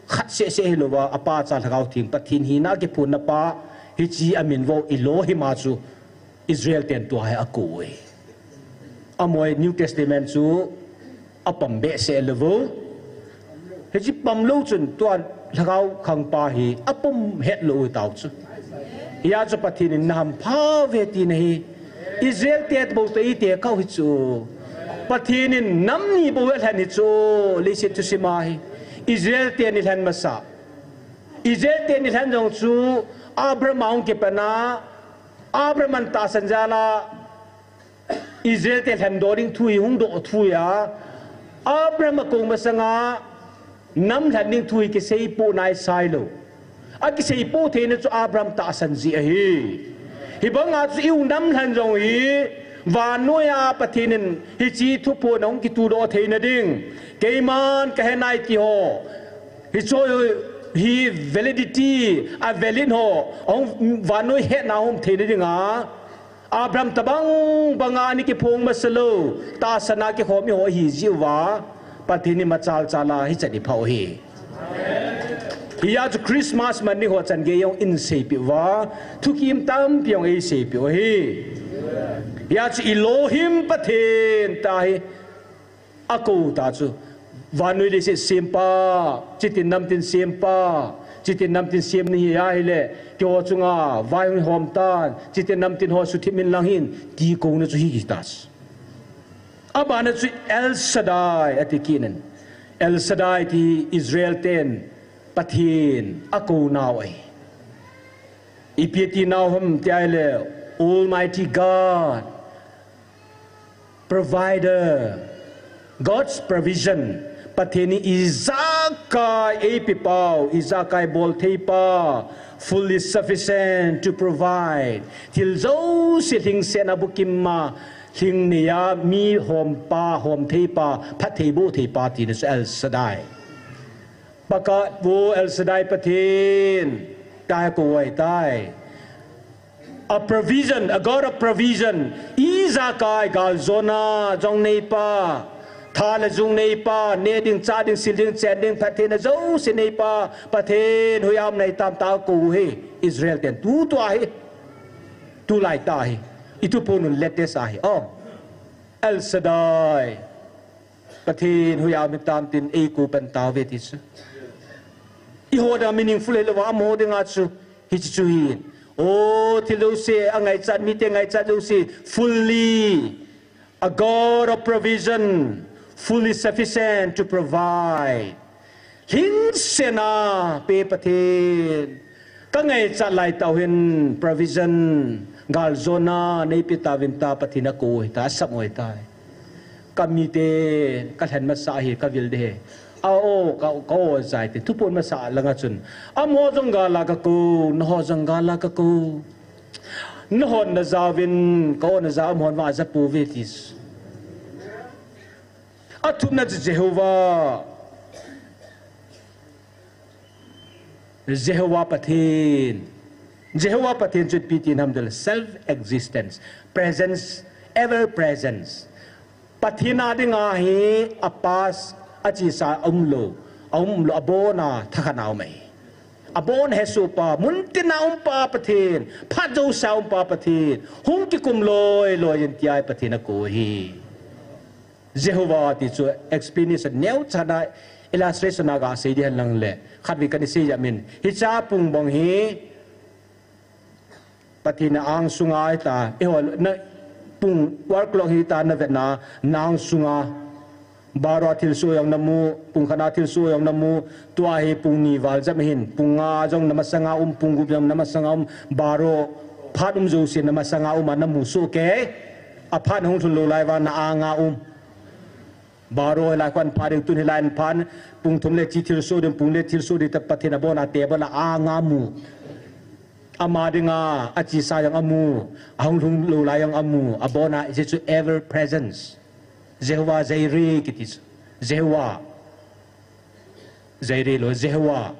khat seh seh hilouva, apa cha Lhagao Theng Pathen hina kiphonna pa, hiche amin vo Elohim a chu Israel ten tua hi akou e. Amaho New Testament chu apom behseh lou vo. Hiche pom lou chun tua Lhagao khang pa hi apom het lou tau chu. Hia chu Pathen in nahampha uve tina hi. Israel te bou toh ite kau hi chu. Pathen in nam ni bou alhen hi chu. Leiset thusim a hi. Israel te ni lhen masa. Israel te ni lhen jong chu Abraham a hung kipan a. Abraham in tahsan jal a. Israel te lhen doh ding thu hi hung doh thu a. Abraham akou masanga nam lhen ding thu hi kisei poh nai sai lou. Akisei poh theina chu Abraham tahsan jeh ahi. Hibanga chu eiho nam lhen jong hi vannoi a Pathen in hiche thuphon ahung kitudoh theina ding. Keiman kahe nai ti ho. Hiche hi validity, a valid ho. Ahung vannoi hetna hung theina dinga. Abraham tabang banga ana kiphong masa lou, tahsan a kikhom eiho ahi jeh uva, Pathen in machal chal a hichan eipha u ahi. Hia chu Christmas man ni ho chan gei jong eiseipeh uva, thukim tampi jong eiseipeh u ahi. Hia chu Elohim Pathen tia hi akou ta chu. Vannoi leiset sempa, chitin namtin sempa, chitin namtin sem nahi ahile, keiho chunga vaihom tan, chitin namtin ho suthip in lang hin, ti kouna chu hi kita chu. Abana chu El Shaddai ati kit in. El Shaddai ti Israel ten Pathen akou nau ahi. Ipi ati nau ham ti ahile, Almighty God, provider, God's provision. Pathen in ijakai eipe pau, ijakai bol thei pa, fully sufficient to provide. Thil jouse lhingsetna bukim a, lhingnei a mi hom pa, hom thei pa, phatthei boh thei pa tina chu El Shaddai. Pakhat vo El Shaddai Pathen, tia hi kou u ahitai. A provision, a God of provision. Ijakai galjona jong neipa, tha le jung neipa, neh ding, chah ding, sil ding, chen ding, phattheina jouse neipa, Pathen hoiya um nahi tam tia kou u ahi, Israel ten. Tu tua hi. Tulai tah hi. I thuphon u latest ahi. Oh. El Shaddai. Pathen hoiya um hitam tin eikou pan tauve ti chu. Eiho dinga meaningful hilou va, amaho dinga chu hiche chu hi. O, thil jouse angaichat, mite ngaichat jouse, fully, a God of provision, fully sufficient to provide. Lhingsetna pe Pathen. Ka ngaichat lai tah u hin provision, galjona neipe tauvin tia Pathen akou u hita, asam u hita. Ka mite, ka lhen masa hi, ka vil ding ahi. A o, ka, ka o jai te, thuphon masa langa chun. Amaho jong gal a ka kou, nangho jong gal a ka kou. Nangho na jaovin, ka o na jao, amahon vang aja pouve ti. Athumna chu Jehovah. Jehovah Pathen. Jehovah Pathen chu ipi tina ham tile self-existence, presence, ever presence. Pathen a dinga hi a past, achesa umlou, aumlou, abona thakhat a um ahi. Abona hesoh pa, muntina um pa Pathen, phat jousea um pa Pathen, hung kikum loi loi in tia Pathen akou u ahi. Jehovah ti chu explanation neocha na illustration a gasei ding hen lang le, khatvei kana sei jep in. Hiche pung bang hi Pathen a angsunga hita, eiho na pung work clock hita na vetna, na angsunga. Baro a thilsoh jong namu, pung khat a thilsoh jong namu, tua hi pung ni val jep hin, pung nga jong na masanga um, pung gup jong na masanga um, baro phat um jouse na masanga um a namu soh kei. Aphat hung lhun lou lai vang na anga um. Baro hilai kho an phat ding, tun hilai an phat, pung thum le cheh thilsoh ding, pung li thilsoh ding, tia Pathen abona table a anga mu. Ama dinga, achesa jong amu, ahung lhung lou lai jong amu, abona, hiche chu ever presence. Jehovah Jireh kiti chu. Jehovah. Jireh lou, Jehovah.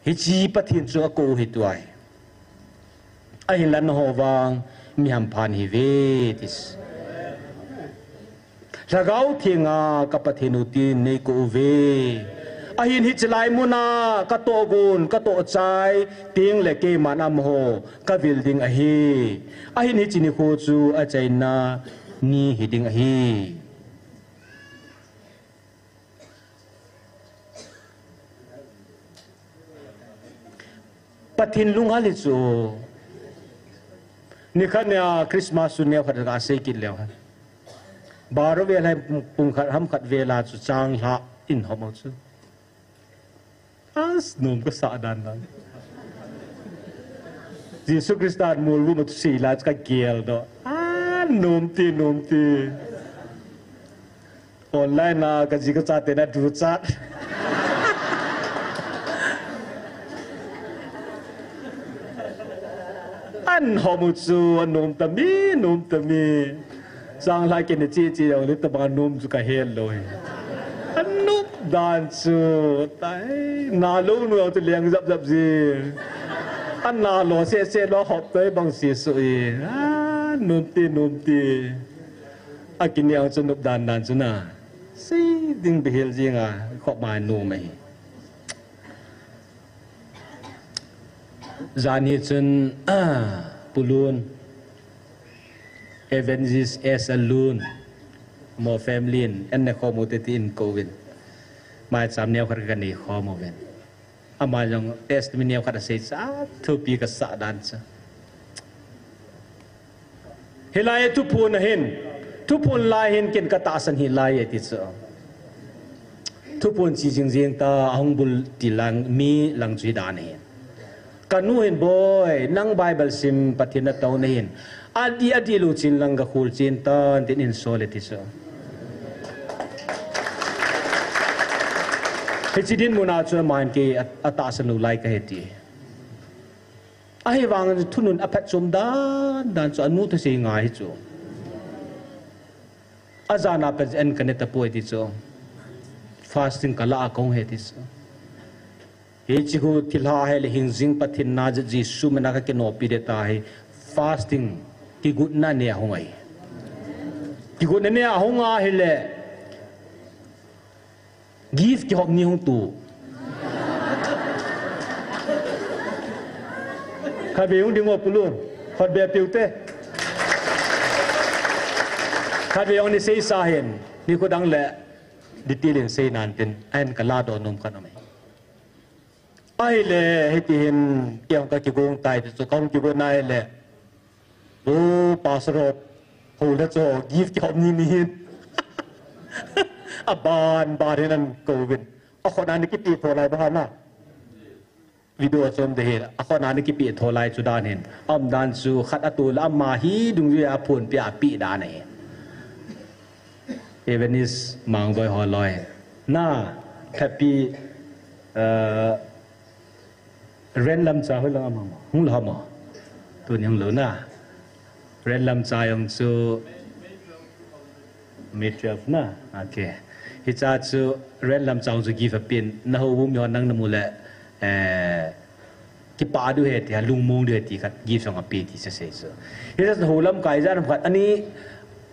Hiche Pathen chu akou u hi tua hi. Ahinla nangho vang mi hampha nahiuve ti. Lhagao Thenga ka Pathen u tin neikou uve. Ahin hiche lai muna katohgon, katohchai teng le keiman amaho kavil ding ahi. Ahin hiche nikho chu achaina ni hiding ahi. Pathen lunghel hi chu. Nikhat nia Christmas chu neokhat gasei kit leu hen. Baro vel a pung khat ham khat vel a chu changlhah in hom u chu. As, nom kasah dan dan. Jesu Christa molvu ma thusei lai chu kagel doh. A, nom ti, nom ti. Online a kaji kachate na duchat. An hom u chu, anom tami, nom tami. Changlhah kine chi chi jong le tabang anom chu kahet lou hi. Anom dan chu, tai, nalou nu jong chu leng jap jap ji. Ana lo se se lo hop tai bang si su i. A, nom ti, nom ti. Akini ang chu nop dan dan chu na. Sei ding bihel jing a, khop mai nom ahi. Jan hi chun, Pu Lun, Evangelist S. L. Lun, mo family in, en ne khomu te ti in kou vin. Mai cham neo khat ka nei khomu vin. Ama jong testimony khat asei sa, thupi kasah dan sa. Hilai a thuphon ahin, thuphon lai hin ken katahsan hilai ati chu. Thuphon chi jing jing ta ahung bul ti lang mi lang chu hi dan ahin. Kanu hin, "Boi, nang Bible sim Pathen natou nahin. Adi, adi lou chin lang kakhol chin tan tin in sol e," ti chu. Hiche dinmun a chu aman kei a, atahsan lou lai kahi ti. Ahivang thunun aphatchom dan dan chu anu thusei ngai hi chu. Ajan a pat en kane tapoi ti chu. Fasting kala a kong he ti chu. Hiche khu thilha hile hingjing Pathen na Jesu mina kakinopi de ta hi. Fasting kigotna nei ahung ahi. Kigotna nei ahung ahile. Gift kihop ni hung tu. Khatvei hung ding o Pu Lun. Khatvei piu te. Khatvei hung ni sei sa hin. Nikho dang le detail in sei nan tin. Ahin kala doh nom khat aum e. Ahile, hiti hin, kei hung kakigong tai, ti chu, kahung kigon ahile. O, Pastor ho, ho le chu, gift kihop ni ni hin. Aban, ban hin ahin kou vin. Akhona ni kipi tho lai ba na. Video chom de he, akhona ni kipi tho lai chu dan hin. Am dan chu khat a tu la ama hi dungjuia phone pi a pi dan ahi. Evenis Mangboi ho loi. Na, happy, uh, Ren Lamcha hoi lang ama ma. Hung lo ma. Tuni hung lo na. Ren Lamcha jong chu May twelve na. Okay. Hicha chu Ren Lamcha jong chu gift a pen. Na ho bu mi ho nang na mu le, eh, kipa diu ahi ti, lungmong diu ahi ti khat gift jong a pe ti sa sei chu. Hicha chu ho lamkai jan khat ani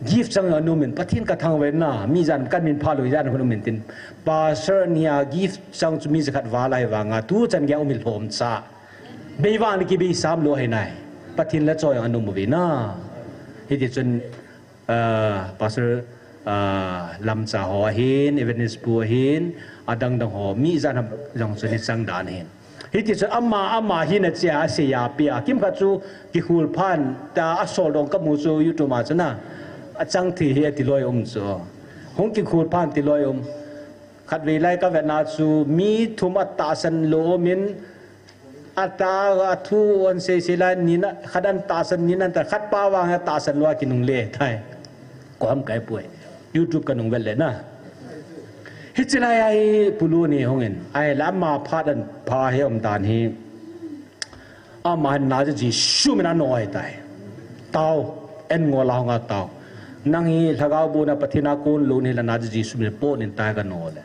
gift chang a nu min Pathen ka thangvah in na, mi jan kan min pha lo jan hun min tin. Pastor nia gift chang chu mi jakhat va lai vanga tu chan gei um hi lhom cha. Bei vang ni kibei sam lo ahi nai. Pathen la choi a nu mu ve na. Hiti chun, ah, Pastor, ah, Lamcha ho ahin, Evangelist pu ahin, adang dang ho, mi jan ham jong chu ni chang dan ahin. Hiti chun ama, ama hi na chia a sei a pi a. Kimkhat chu kikhul phan ta a sol dong ka mu chu YouTube a chu na. A chang thi hi a ti loi um chu. Hung kikhul phan ti loi um. Khat vei lai ka vet na chu mi thum a tahsan lo um in a ta a thu on sei sei lai ni na khat an tahsan ni na ta khat pa vang a tahsan lo a kinung le thai. Ko ham kai poi. YouTube ka nung vet le na. Hichi lai a hi Pu Lu ni hung in, ai la ama phat an pha he um dan hi. Ama hin na Jesu min a no ahi tai. Tao, en ngo la hung a tao. Nang hi lhagao bu na Pathen a kon lo ni la na Jesu min po nin tai ka no le.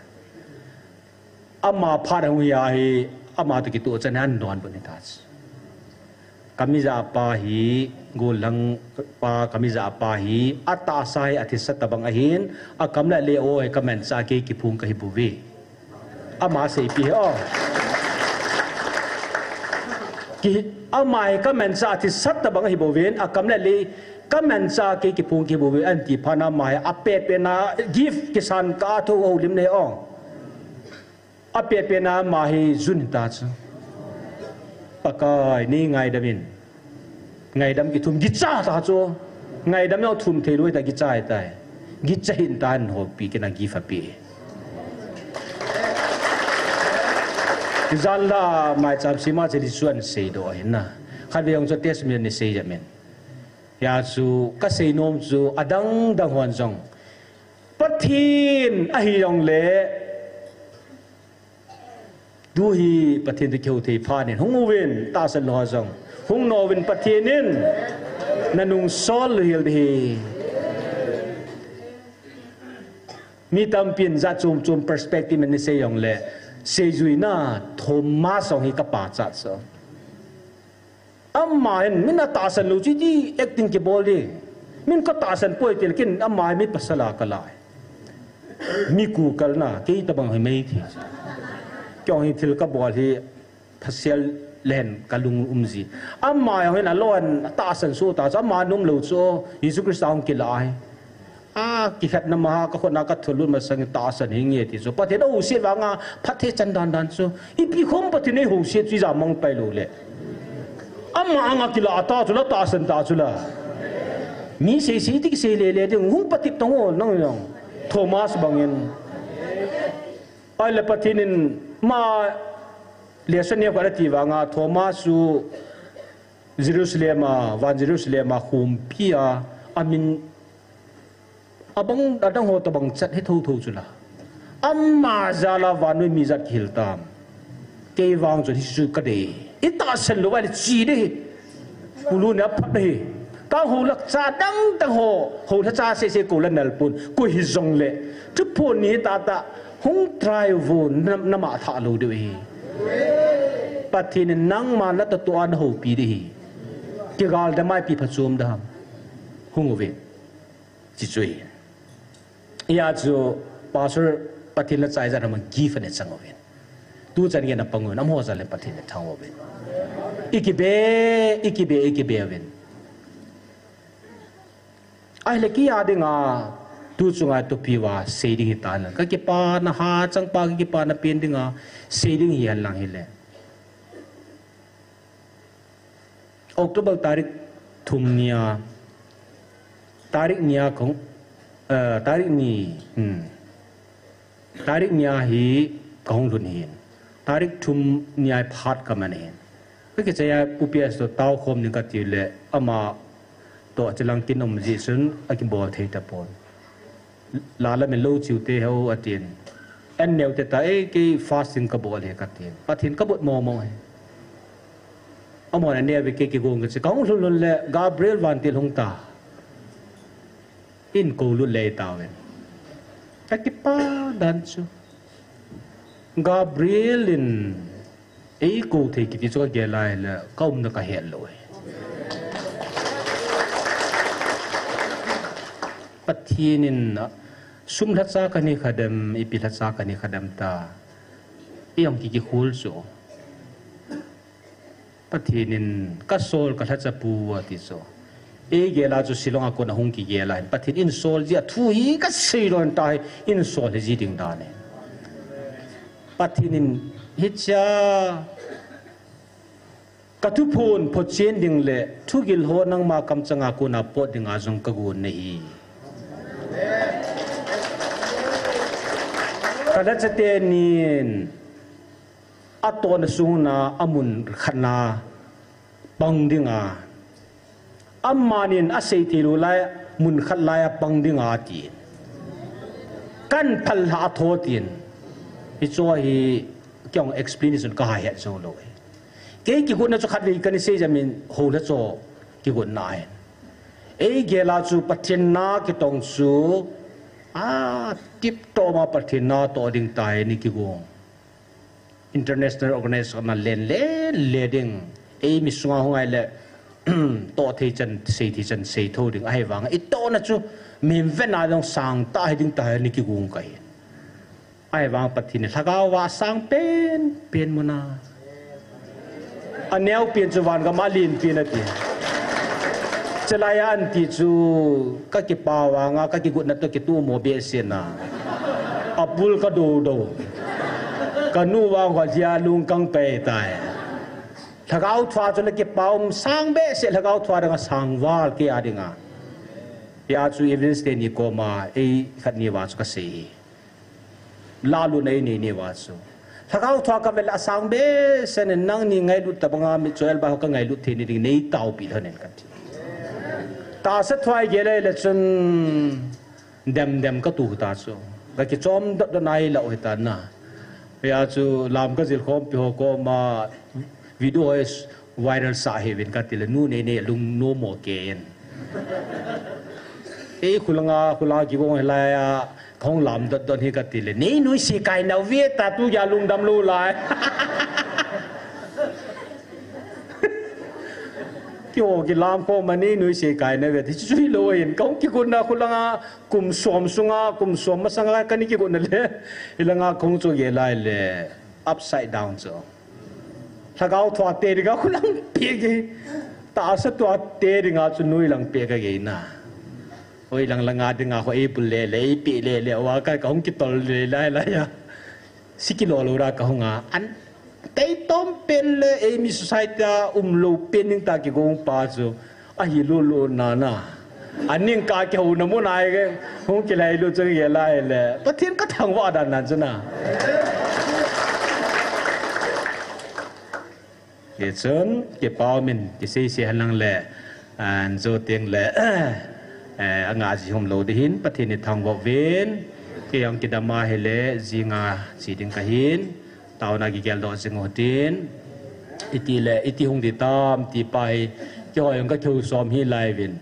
Ama phat hung hi a hi, ama to kitoh chan an don bu ni ta. Ka mi ja pa hi, gollhang pa, ka mi ja pa hi, a tahsa hi a thisa tabang ahin, a kam le le o hi ka man cha kei kiphung ka hi bu ve. Ama sei pi he o. Ki, ama hi ka man cha a thisa tabang ahi bu ven, a kam le le ka man cha kei kiphung ki bu ve, an ti phan ama hi, a pet pet na gift kisan ka tho ho lim ne o. A pet pet na ama hi jun ta chu. Pakai ni ngaidam in. Ngaidam kithum gicha ta chu. Ngaidam jong thum thei loi ta gicha tai. Gicha hin ta an ho pi kina gift a pi. Jan la mai cham sima che di suan sei do hin na. Khat ve jong chu test mi ni sei ja men. Ya chu ka sei nom chu adang dang hon jong. Pathen ahi jong le. Tu hi Pathen tu keu thei pha nin hung uvin tahsan lo jong. Hung no uvin Pathen in na nung sol lo hil di hi. Mi tampin ja chom chom perspective ni sei jong le. Sei jui na Thomas jong hi ka pa cha so. Ama hin, min a tahsan lo chi ti acting kibol di. Min ka tahsan poi ti le kin ama hi mi pasal a ka lai. Mi ku kal na, kei tabang hi mei thi. Kei hi thil ka bol hi pasal len ka lung um ji. Ama hin a lon tahsan so ta, ama nom lo chu, Jesu Christa hung kila hi. A, kikhat na maha ka khona ka thulut masang tahsan hi nge ti chu. Pathen a husit vanga phatthei chan dan dan chu. Ipi khom Pathen a husit chu ja mang pai lo le. Ama anga kila ta chu la tahsan ta chu la. Mi sei sei ti sei le le ding hung patip tong o nang jong. Thomas bangin. Ai le Pathen in ma le sa ne ka ti vanga Thomas chu Jerusalem a, van Jerusalem a khumpi a, amin Abang, adang ho tabang chat hi thotho chu la. Ama jal a vannoi mi jat kihil tam. Kei vang chun hi chu ka dei. I tahsan lou vai le chi dei. Pu Lu ne aphat dei. Ka ho lak cha dang dang ho, ho lha cha se se ko la nal pun. Ko hi jong le. Thu pun ni ta ta. Hung try vo na, na ma tha lou dei hi. Pathen in nangma na ta to an ho pi dei hi. Kigal da mai pi pha chom da ham. Hung uve. Chi chu hi. Hia chu pastor Pathen la chai jan ham gift a ne chang uvin. Tu chan ngen a pang uvin, amaho jan le Pathen le thang uvin. I kibe, i kibe, i kibe uvin. Ahile kei a dinga, tu chunga topic va sei ding hi ta na. Ka kipana ha chang pa ka kipana pen dinga, sei ding hi hen lang hile. October tarik thum nia, tarik nia khong, eh, tarik ni, hmm. Tarik nia hi kahung lhun hin. Tarik thum ni a phat kaman hin. Ka kichai a Pu P S toh tao khom ding kati le ama toh chilang kin um jeh chun akibol thei tapon. Lala min lo chiu te ho atin. An neo te ta e kei fasting kabol e katin. Pathen kabol mo mo he. Amon an neo ve kei kigong kachi. Kahung lhun lhun le Gabriel vantil hung ta. Eikou lut le tauvin. Ka kipa dan chu. Gabriel in eikou thei kiti chu kagel lai le kaumna kahet lou e. Pathen in sum lhacha kani khadem, ipi lhacha kani khadem ta. Ei ang kikikhol chu. Pathen in kasol kalhacha pu ati chu. Eigel a chu Shillong a kon ahung kigel a hin. Pathen in sol jia thu hi kasei lon ta hi in sol hi ji ding dan e. Pathen in hicha kathuphon phochen ding le thugil ho nangma kamchang a kon a pot ding a jong kagon nahi. Kalhacha tenin atohna sunga amun khatna pang dinga. Amanin asei thei lou lai mun khat lai a pang dinga tin. Kan phal lha atho tin. Hicho hi kei jong explanation kaha het jou lou e. Kei kigotna chu khatvei kana sei jamin ho la cho kigotna ahin. Eigel a chu Pathen na kitong chu atip to ma Pathen na toh ding tai ni kigong. International organization a len len le ding. Eimi sunga hung ai le toh thei chan, sei thei chan, sei tho ding. Ahivang itohna chu min ven a jong sang ta hi ding ta hi ni kigong kahi. Ahivang Pathen in lhagao va sang pen pen muna. Aneo pen chu van gam a len pen ati. Chelai a anti chu kakipah vanga kakigotna toh kitumo behseh na. Apul kado do. Kanu vang ho jia lung kang pei tai. Lhagao thua chu nakipah um sang behseh lhagao thua dang a sang val kei a dinga. Hia chu Evangelist teni koma ei khat ni va chu kasei hi. Lalu nei nei nei va chu. Lhagao thua kavel a sang behseh nen nangni ngailut tabanga mi choel ba ho kangailut thei ni ding nei taopi lhonin kati. Tahsa thua igel le chun dem dem katu ta chu. Kakichom dot dot nai lau hita na. Hia chu lam kajil khompi ho koma video ho viral sah hih uvin kati le nu nei nei lung nom mo kei in. Ei khulanga khulanga kigong hilai a kahung lam dot dot hi kati le nei nuisat kai nau ve ta tu ja lungdam lou lai. Keiho kilam khom a nei nuisat kai nau ve ti chu hilou in kahung kigotna khulanga kum som sunga kum som masanga kani kigotna le hilanga kahung chu gel lai le upside down chu. Lhagao thua te dinga khulang pe kei. Tahsa thua te dinga chu nuilang pe kagei na. Hoilang langa dinga ho ei bul le le, ei pe le le, wa ka kahung kitol le lai lai a. Siki lo lo ra kahung a. An kei tom pen le eimi society a um lou pen ning ta kigong pa chu. Ahi lulu nana. Aning ka kihouna mun a hung kilai lut chu gel lai le. Pathen kathangvah dan nan chu na. Hichun, kipah min, kisei sei henlang le, an jo teng le, eh, anga ji hom lou ding hin, Pathen in thangvah uvin, kei jong kidam a hile, jinga ji ding kahin, taona kigel doh jing u hitin, iti le, iti hung ding tam, ti pa hi, keiho jong kakihou som hi lai uvin.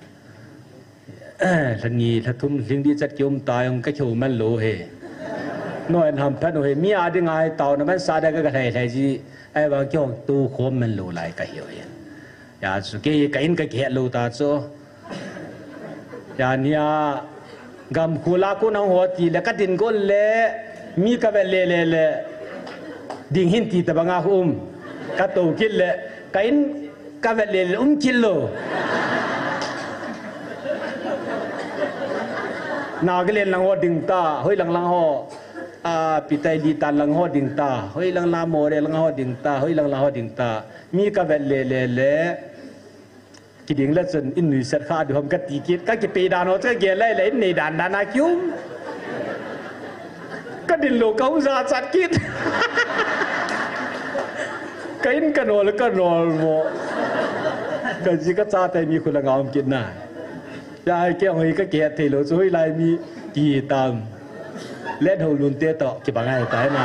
Lha ni, lha thum, lhing di chat kium ta jong kakihou man lou hi. Noi an ham phat u hi, mi a dinga hi taona man sa da ka, kalhai lhai ji, ahivang kihou tu khom man lou lai kahiu hi. Hia chu kei ka in kakihet lou ta chu. Hia nia, gam khula ku nang ho ti le kadin gon le, mi kavet le le le, ding hin ti tabanga um, kato kit le, ka in, Kavet le le um kit lou. Nagaland lang ho ding ta, hoilang lang ho. A, Pitaili tan lang ho ding ta, hoilang lang Moreh lang ho ding ta, hoilang lang ho ding ta. Mi kavet le le le. Kiding le chun in nuisat kha ding ham kati kit, kakipe dan ho chu kagel lai le in nei dan dan a kium. Ka din lou, ka hung jachat kit. Ka in ka nol, ka nol mo. Ka ji ka chate mi khu la ngam kit na. Ya, kei hoi ka kihethei lou chu hoilai mi kitam. Len ho lun te to, kibang ai tai na.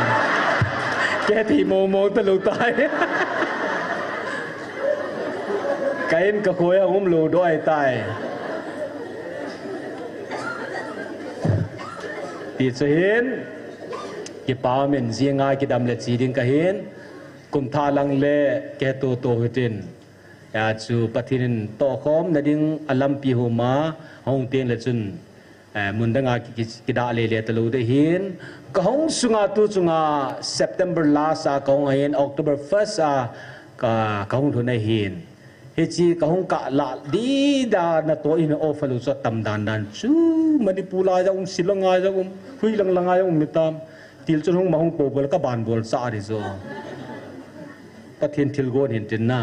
Kihethei mong mong ta lou tai. Ka in ka khoi a um lou doi tai. Ti chu hin, kipa min jinga kidam le chi ding ka hin, kum thah lang le kei to to hitin. Ya chu Pathen in tohkhom na ding a lampi huma, hung teng le chun, eh, mun danga ki, ki, kidah le le ta lou de hin. Ka hung sunga tu chunga September last a ka hung ahin, October first a ka, ka hung lhun ahin. Hichi ka hung kah lah di da na to in offer lou chu tam dan dan chu Manipur lai jong um, Shillong lai jong um, hui lang lang lai jong um mi tam. Til chun hung ma hung po bol ka ban bol cha di chu. Pathen thilgon hin tin na.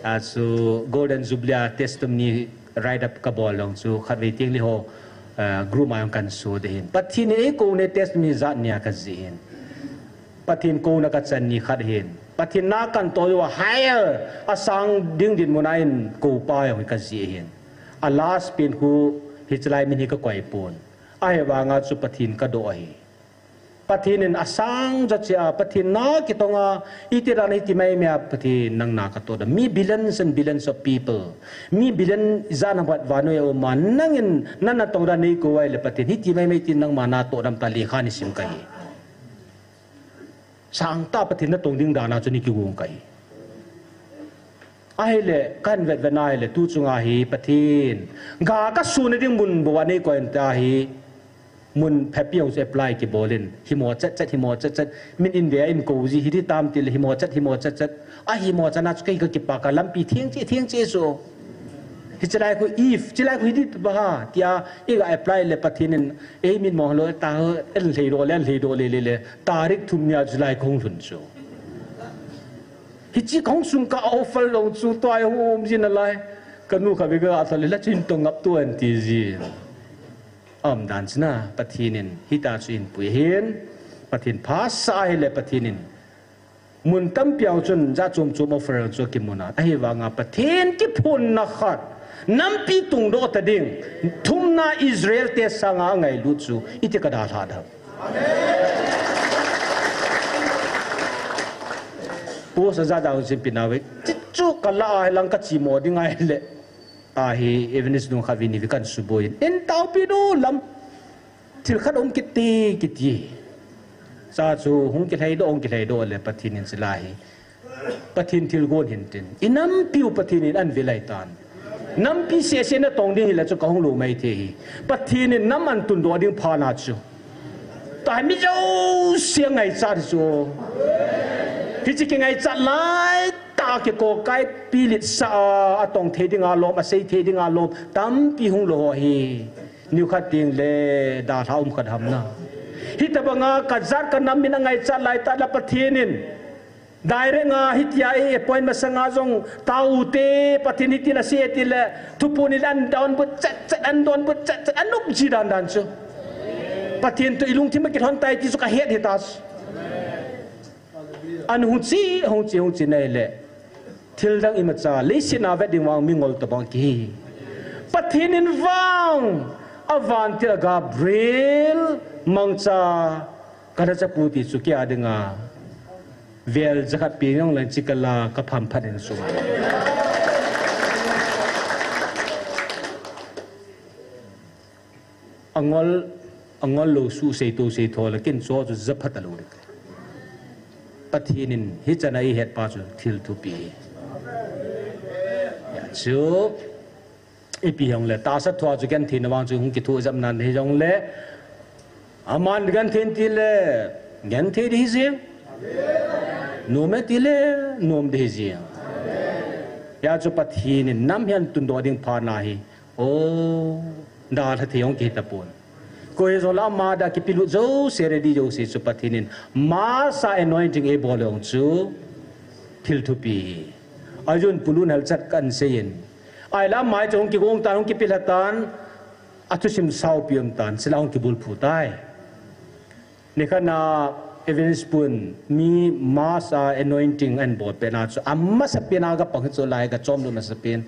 A chu Golden Jubilee a testimony write up ka bol jong chu khatvei teng le ho, eh, group a jong kan so de hin. Pathen in ei kou ne testimony jat nia ka ji hin. Pathen kouna ka chan ni khat hin. Pathen na kan to a higher a sang ding dinmun a in kou pa jong hi ka ji hin. A last pen khu hichi lai min hi ka koi pon. Ahivanga chu Pathen ka do ahi. Pathen in a sang ja chia, Pathen na kitong a, iti dan iti mai mai a, Pathen nang na ka to da. Mi billions and billions of people. Mi billion jan a bat vanu e o ma, nang in nan na tong da nei kou ai le Pathen. Hiti mai mai tin nang ma na to dam ta le kha ni sim ka hi. Sang ta Pathen na tong ding dan a chu ni kigong ka hi. Ahile, kan vet vet na ahile, tu chunga hi Pathen. Ga ka su na ding mun bo a nei koi ta hi. Mun phapi hong chu apply kibol in. Hi mo chat chat, hi mo chat chat. Min in ve in ko ji hi di tam til, hi mo chat, hi mo chat chat. A hi mo chat na chu kei ka kipa ka lampi thiang chi, thiang chi so. Hichi lai khu if, chi lai khu hi di ba ha. Tia, i ga apply le Pathen in. Ei min mo lo ta ho, en lhei do le, en lhei do le le le. Tarik thum nia July kong lhun chu. Hichi kong sung ka offer lo chu to ai hom jin a lai. Ka nu kha ve ka a thal le la chin to ngap to an ti ji. Am dan china Pathen in hita chu in pui hin. Pathen pha sa hi le Pathen in. Mun tampi a chun ja chom chom offer chu kimuna. Ahivanga Pathen kiphun na khat. Nampi tung do ta ding. Thumna Israel te sanga ngailut chu. Iti ka da hla da. Post a ja ja hung simpina ve. Chi chu ka la a lang ka chi mo ding ai le. A hi evidence nung kha vini vi kan suboi. In taupi do lam. Thil khat um kiti, kiti. Sa chu hung kilhai do, hung kilhai do le Pathen in sila hi. Pathen thilgon hin tin. I nampi u Pathen in an ve lai tan. Nampi sese na tong ding hi la chu ka hung lo mai the hi. Pathen in nam an tun do ding pha na chu. Ta mi jouse ngaichat chu. Hichi kingaichat lai ta kiko kai pilit sa a, a tong thei ding a lom, a sei thei ding a lom. Tampi hung lo ho hi. Niu khat ding le dalha um khat ham na. Hitabanga ka jat ka nam min a ngaichat lai ta la Pathen in. Direct nga hitia e appoint masanga jong taute Pathen hitin asei ti le thupun in an don but chat chat, an don but chat chat, an nuk ji dan dan chu. Pathen to i lungthim a kilhon tai ti chu ka het hi ta chu. An hung chi, hung chi, hung chi nei le. Thil dang imacha, leiset a vet ding vang mingol tabang kihi. Pathen in vang, a vantil a Gabriel, mangcha, ka la chapu ti chu kia dinga. Vel jakhat pi ngong lang chi ka la ka pham phat in suma. Angol, angol lo su sei to sei tho la kin cho chu japhat a lo dik. Pathen in hi chana i het pa chu thil thupi. Ya chu, ipi hong le, ta sa thua chu kan thin vang chu hung kithu jam nan hi jong le, aman kan thin ti le, kan thi di hi jing. Nom e ti le, nom di hi jing. Ya chu Pathen in nam hian tun do ding pha na hi. O, da tha thei hong kihita pon. Ko he zo la ma da kipilut zo se ready zo se chu Pathen in masa anointing e bol hong chu thil thupi. Ajun pulun hal chat kan se in. Ai la mai chu hong kigong tan hong kipil hatan a thusim sau piom tan sila hong kibul phu tai. Nikhat na Evangelist Pun mi mass a anointing ahin bol pet na chu amasa pen a kapang chu lai kachom lou masa pen.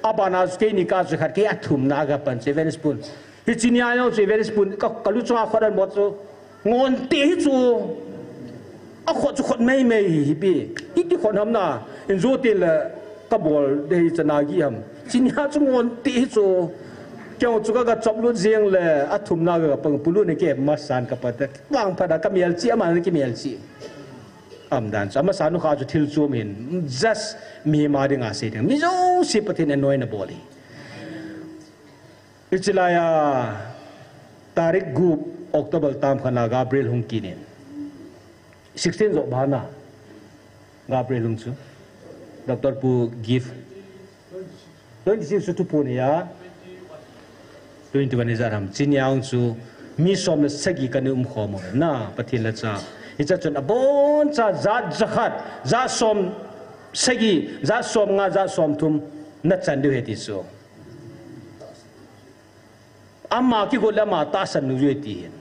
Abana chu keini kah chu khat kei athumna kapan chu Evangelist Pun. Hiche nia jong chu Evangelist Pun ka, kalu chunga khut ahin bol chu. Ngon te hi chu. Akhut chu khut mei mei hi pi. Iti khut ham na. Injo te le kabol dei chana gi ham. Hiche nia chu ngon te hi chu. Kei chu ka, kachop lut jeng le athumna kapang pulu ne ke masan kapat. Vangphat a kamelchih, ama ne kimelchih. Aum dan chu, amasa nu kha chu thil chom hin, just mihem a dinga sei ding. Mi jouse Pathen in anoint abol hi. Hiche lai a, tarik gup October tam khat na Gabriel hung kit in. Sixteen jo bana. Gabriel hung chu. Doctor Pu Gift. Twenty-six chu thuphon ahi a. Twenty-one ijat ham. Hiche nia hung chu mi som le sagi kana umkhom u na Pathen lhacha. Hiche chun aboncha jat jakhat, jat som sagi, jat som nga, jat som thum na chan diu ahi ti chu. Ama kigot le ama tahsan u ahi ti hin.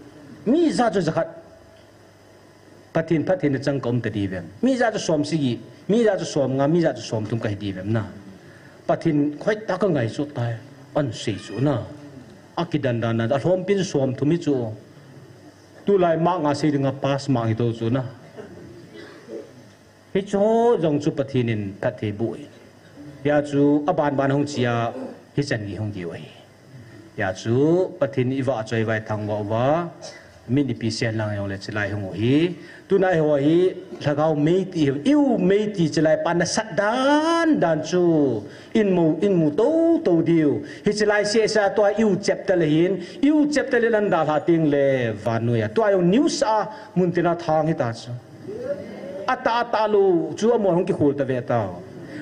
Mi jat chu jakhat. Pathen phattheina chang ka um ta diu vem. Mi jat chu som sagi, mi jat chu som nga, mi jat chu som thum kahi diu vem na. Pathen hoitah a ka ngaichat tai. Ahin sei chu na. Akidan dan dan, alhompi chu som thum hi chu. Tulai mark nga sei dinga pass mark hi to chu na. Hiche ho jong chu Pathen in phatthei boh in. Hia chu aban ban hung chia, hichan gei hung diu ahi. Hia chu Pathen i vahchoi vaithang uva, min ipi sen lang jongle hiche lai hung u hi. Tuna eiho hi, lhagao mei ti hi, i u mei ti hiche lai pa nasat dan dan chu. In mu, in mu to to diu. Hiche lai seh sa tua i u chapter le hin, i u chapter le nan dalha teng le vannoi a. Tua jong news a, mun tina thang hita chu. Atah, atah lou chu amahon hung kikhol ta ve ta.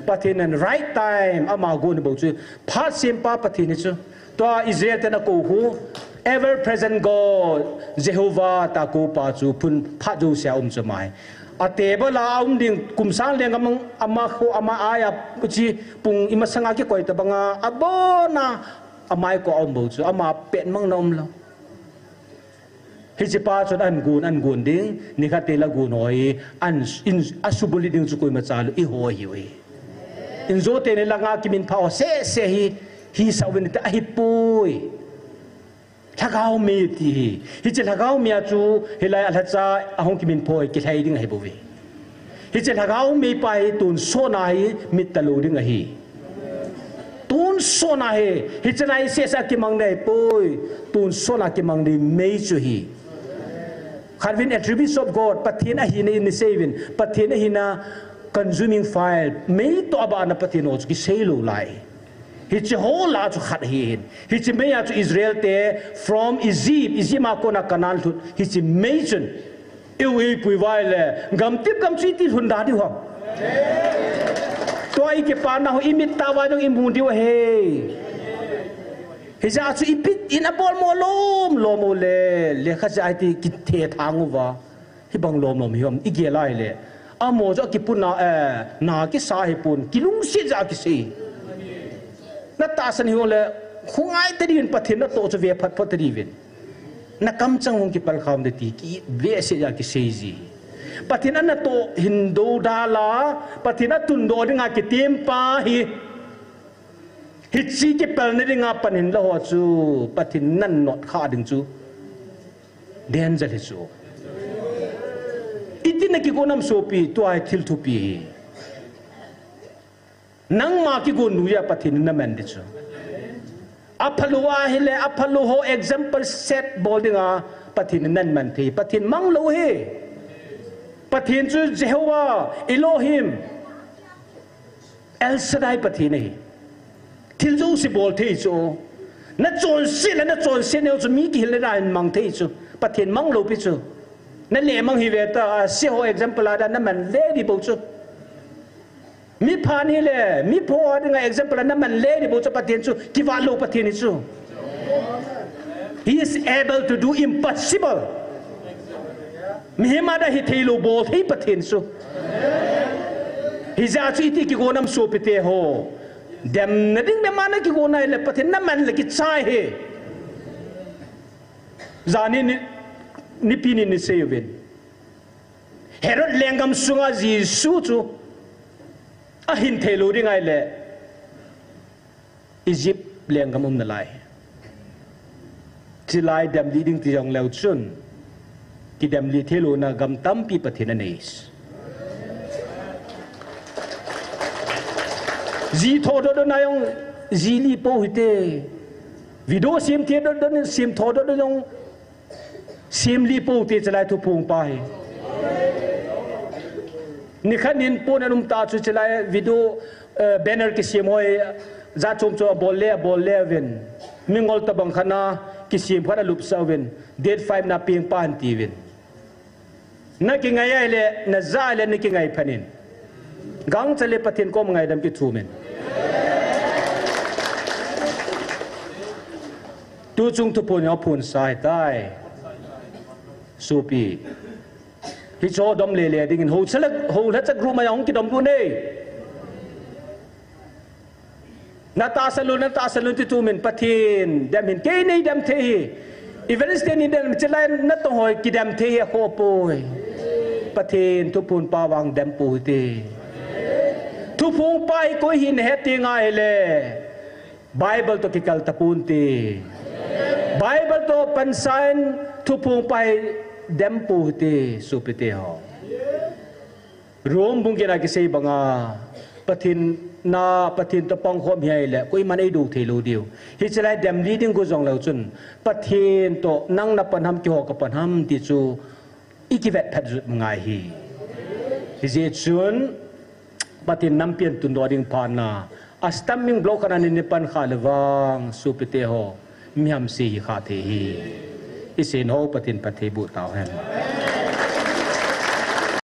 Pathen in right time ama gon bou chu. Phat sempa Pathen hi chu. Tua Israel ten akou khu. Ever present God, Jehovah, tia kou pa chu phun phat jousea um chu ama hi. A table a um ding kum sang leng ama, ama khu, ama aia chi pung imasanga kikoi ta banga abona amai ko um bou chu. Ama petmang na um lou. Hiche pa chun ahin gon, ahin gon ding, nikhat te la gon ho hi, ahin, in, asubulhit ding chu koima chalou, eiho ahiu hi. Injo teni langa kiminphah ho seh seh hi, hisah uvin ti ahipoi. Lhagao mei ti hi. Hiche lhagao mei a chu, hilai a lhacha, ahung kiminphah ho hi, kilhai ding ahi bou ve. Hiche lhagao mei pa hi tonsot na hi mit talou ding ahi. Tonsot na hi, hiche lai seh sa kimang ding ahipoi. Tonsot na kimang ding mei chu hi. Khatvin attributes of God, Pathen ahina in isei uvin, Pathen ahina consuming fire, mei toh abana Pathen ho chu kisei lou lai. Hiche ho lah a chu khat ahi hin. Hiche mei a chu Israel te from Egypt, Egypt a kona Canaan lhut. Hiche mei chun. Eiu eipui uva ahile, gamtep gam chu iti lhun da diu ham. Tua i kipana ho i mit tah uva jong i mu diu ahi. Hijeh a chu i bit in a bol mo lom lom u le, lekha jeh a iti kithethang uva. Hibang lom lom hi ham, i gel a ahile. Amaho chu akipuna, eh, na kisa hipon, kilungset jeh a kisei. Na tahsan hiu le, khongai tadin Pathen natoh chu ve phat phat tadin. Na kamchang hung kipal kham de ti, kivehseh jeh a kisei ji. Pathen a natoh hin dodal a, Pathen a tundoh dinga kitem pa hi. Hiche kipalna dinga pan hin la ho chu, Pathen nan not kha ding chu. Danger hi chu. Iti na kigon ham sopi, tua hi thil thupi hi. Nangma kigon noiya Pathen in naman ding chu. Aphalou ahile, aphalou ho example set bol dinga Pathen in naman thei. Pathen manglou hi. Pathen chu Jehovah, Elohim, El Shaddai Pathen ahi. Thil jouse bol thei chu. Na chonset le na chonset neo chu mi kihilna in mang thei chu. Pathen manglou pi chu. Na le mang hi ve ta, a, se ho example a da naman le di bou chu. Mipha ni le, mipho a dinga example a naman le di bou chu Pathen chu, kivat lou Pathen hi chu. He is able to do impossible. Mihem a da hithei lou bol thei Pathen chu. Hijeh a chu iti kigon ham sopite ho. Demna ding bema na kigon a ahile Pathen naman le kichai hi. Jani ni, Nipi ni nisei uvin. Herod lenggam sunga Jesu chu ahin thei lou ding ahile Egypt lenggam um nalai. Chulai demlih ding ti jong leu chun, kidemlih thei louna gam tampi Pathen in anei. Ji tho doh doh na jong ji lih pou hite. Video sem thei doh doh, sem tho doh doh jong sem lih pou hite chulai thuphong pa hi. Nikhat nin pon anum ta chu chulai video, eh, banner kisem ho hi, jat chom chom abol le, abol le uvin. Mingol tobang khat na kisem khat alupsah uvin. Date five na peng pa ahin ti uvin. Na kingai ahile, na ja ahile na kingai phat in. Gangchal le Pathen kom ngaidam kithum in. Tuchung thuphon jong phonsa ahitai. Sopi. Hicho dom lele dingin ho chalak, ho lhachak group ma jong kidom lhun e. Na tahsan lhun, na tahsan lhun ti tumin Pathen dem hin kei nei dem thei hi. Evangelist te nei dem chulai natong ho kidem thei hi akhoh poi. Pathen thuphon pa vang dem pou hite. Thuphon pa hi koi hi nahet teng ahile Bible toh kikal taponte. Bible toh pansan thuphon pa hi dem pou hite, sopite ho. Rome bung get na kisei banga, Pathen na, Pathen toh pangkhom hi ahile koiman eido thei lou diu. Hiche lai demlih ding go jong leu chun, Pathen toh nang napan ham, keiho kapan ham ti chu ikivet phat jut ngai hi. Hijeh chun, Pathen nampi ahin tundoh ding phat na, a stumbling block khat ana nei pan kha le vang, sopite ho, mihem se hi kha thei hi. Isei nau Pathen phatthei boh tau hen.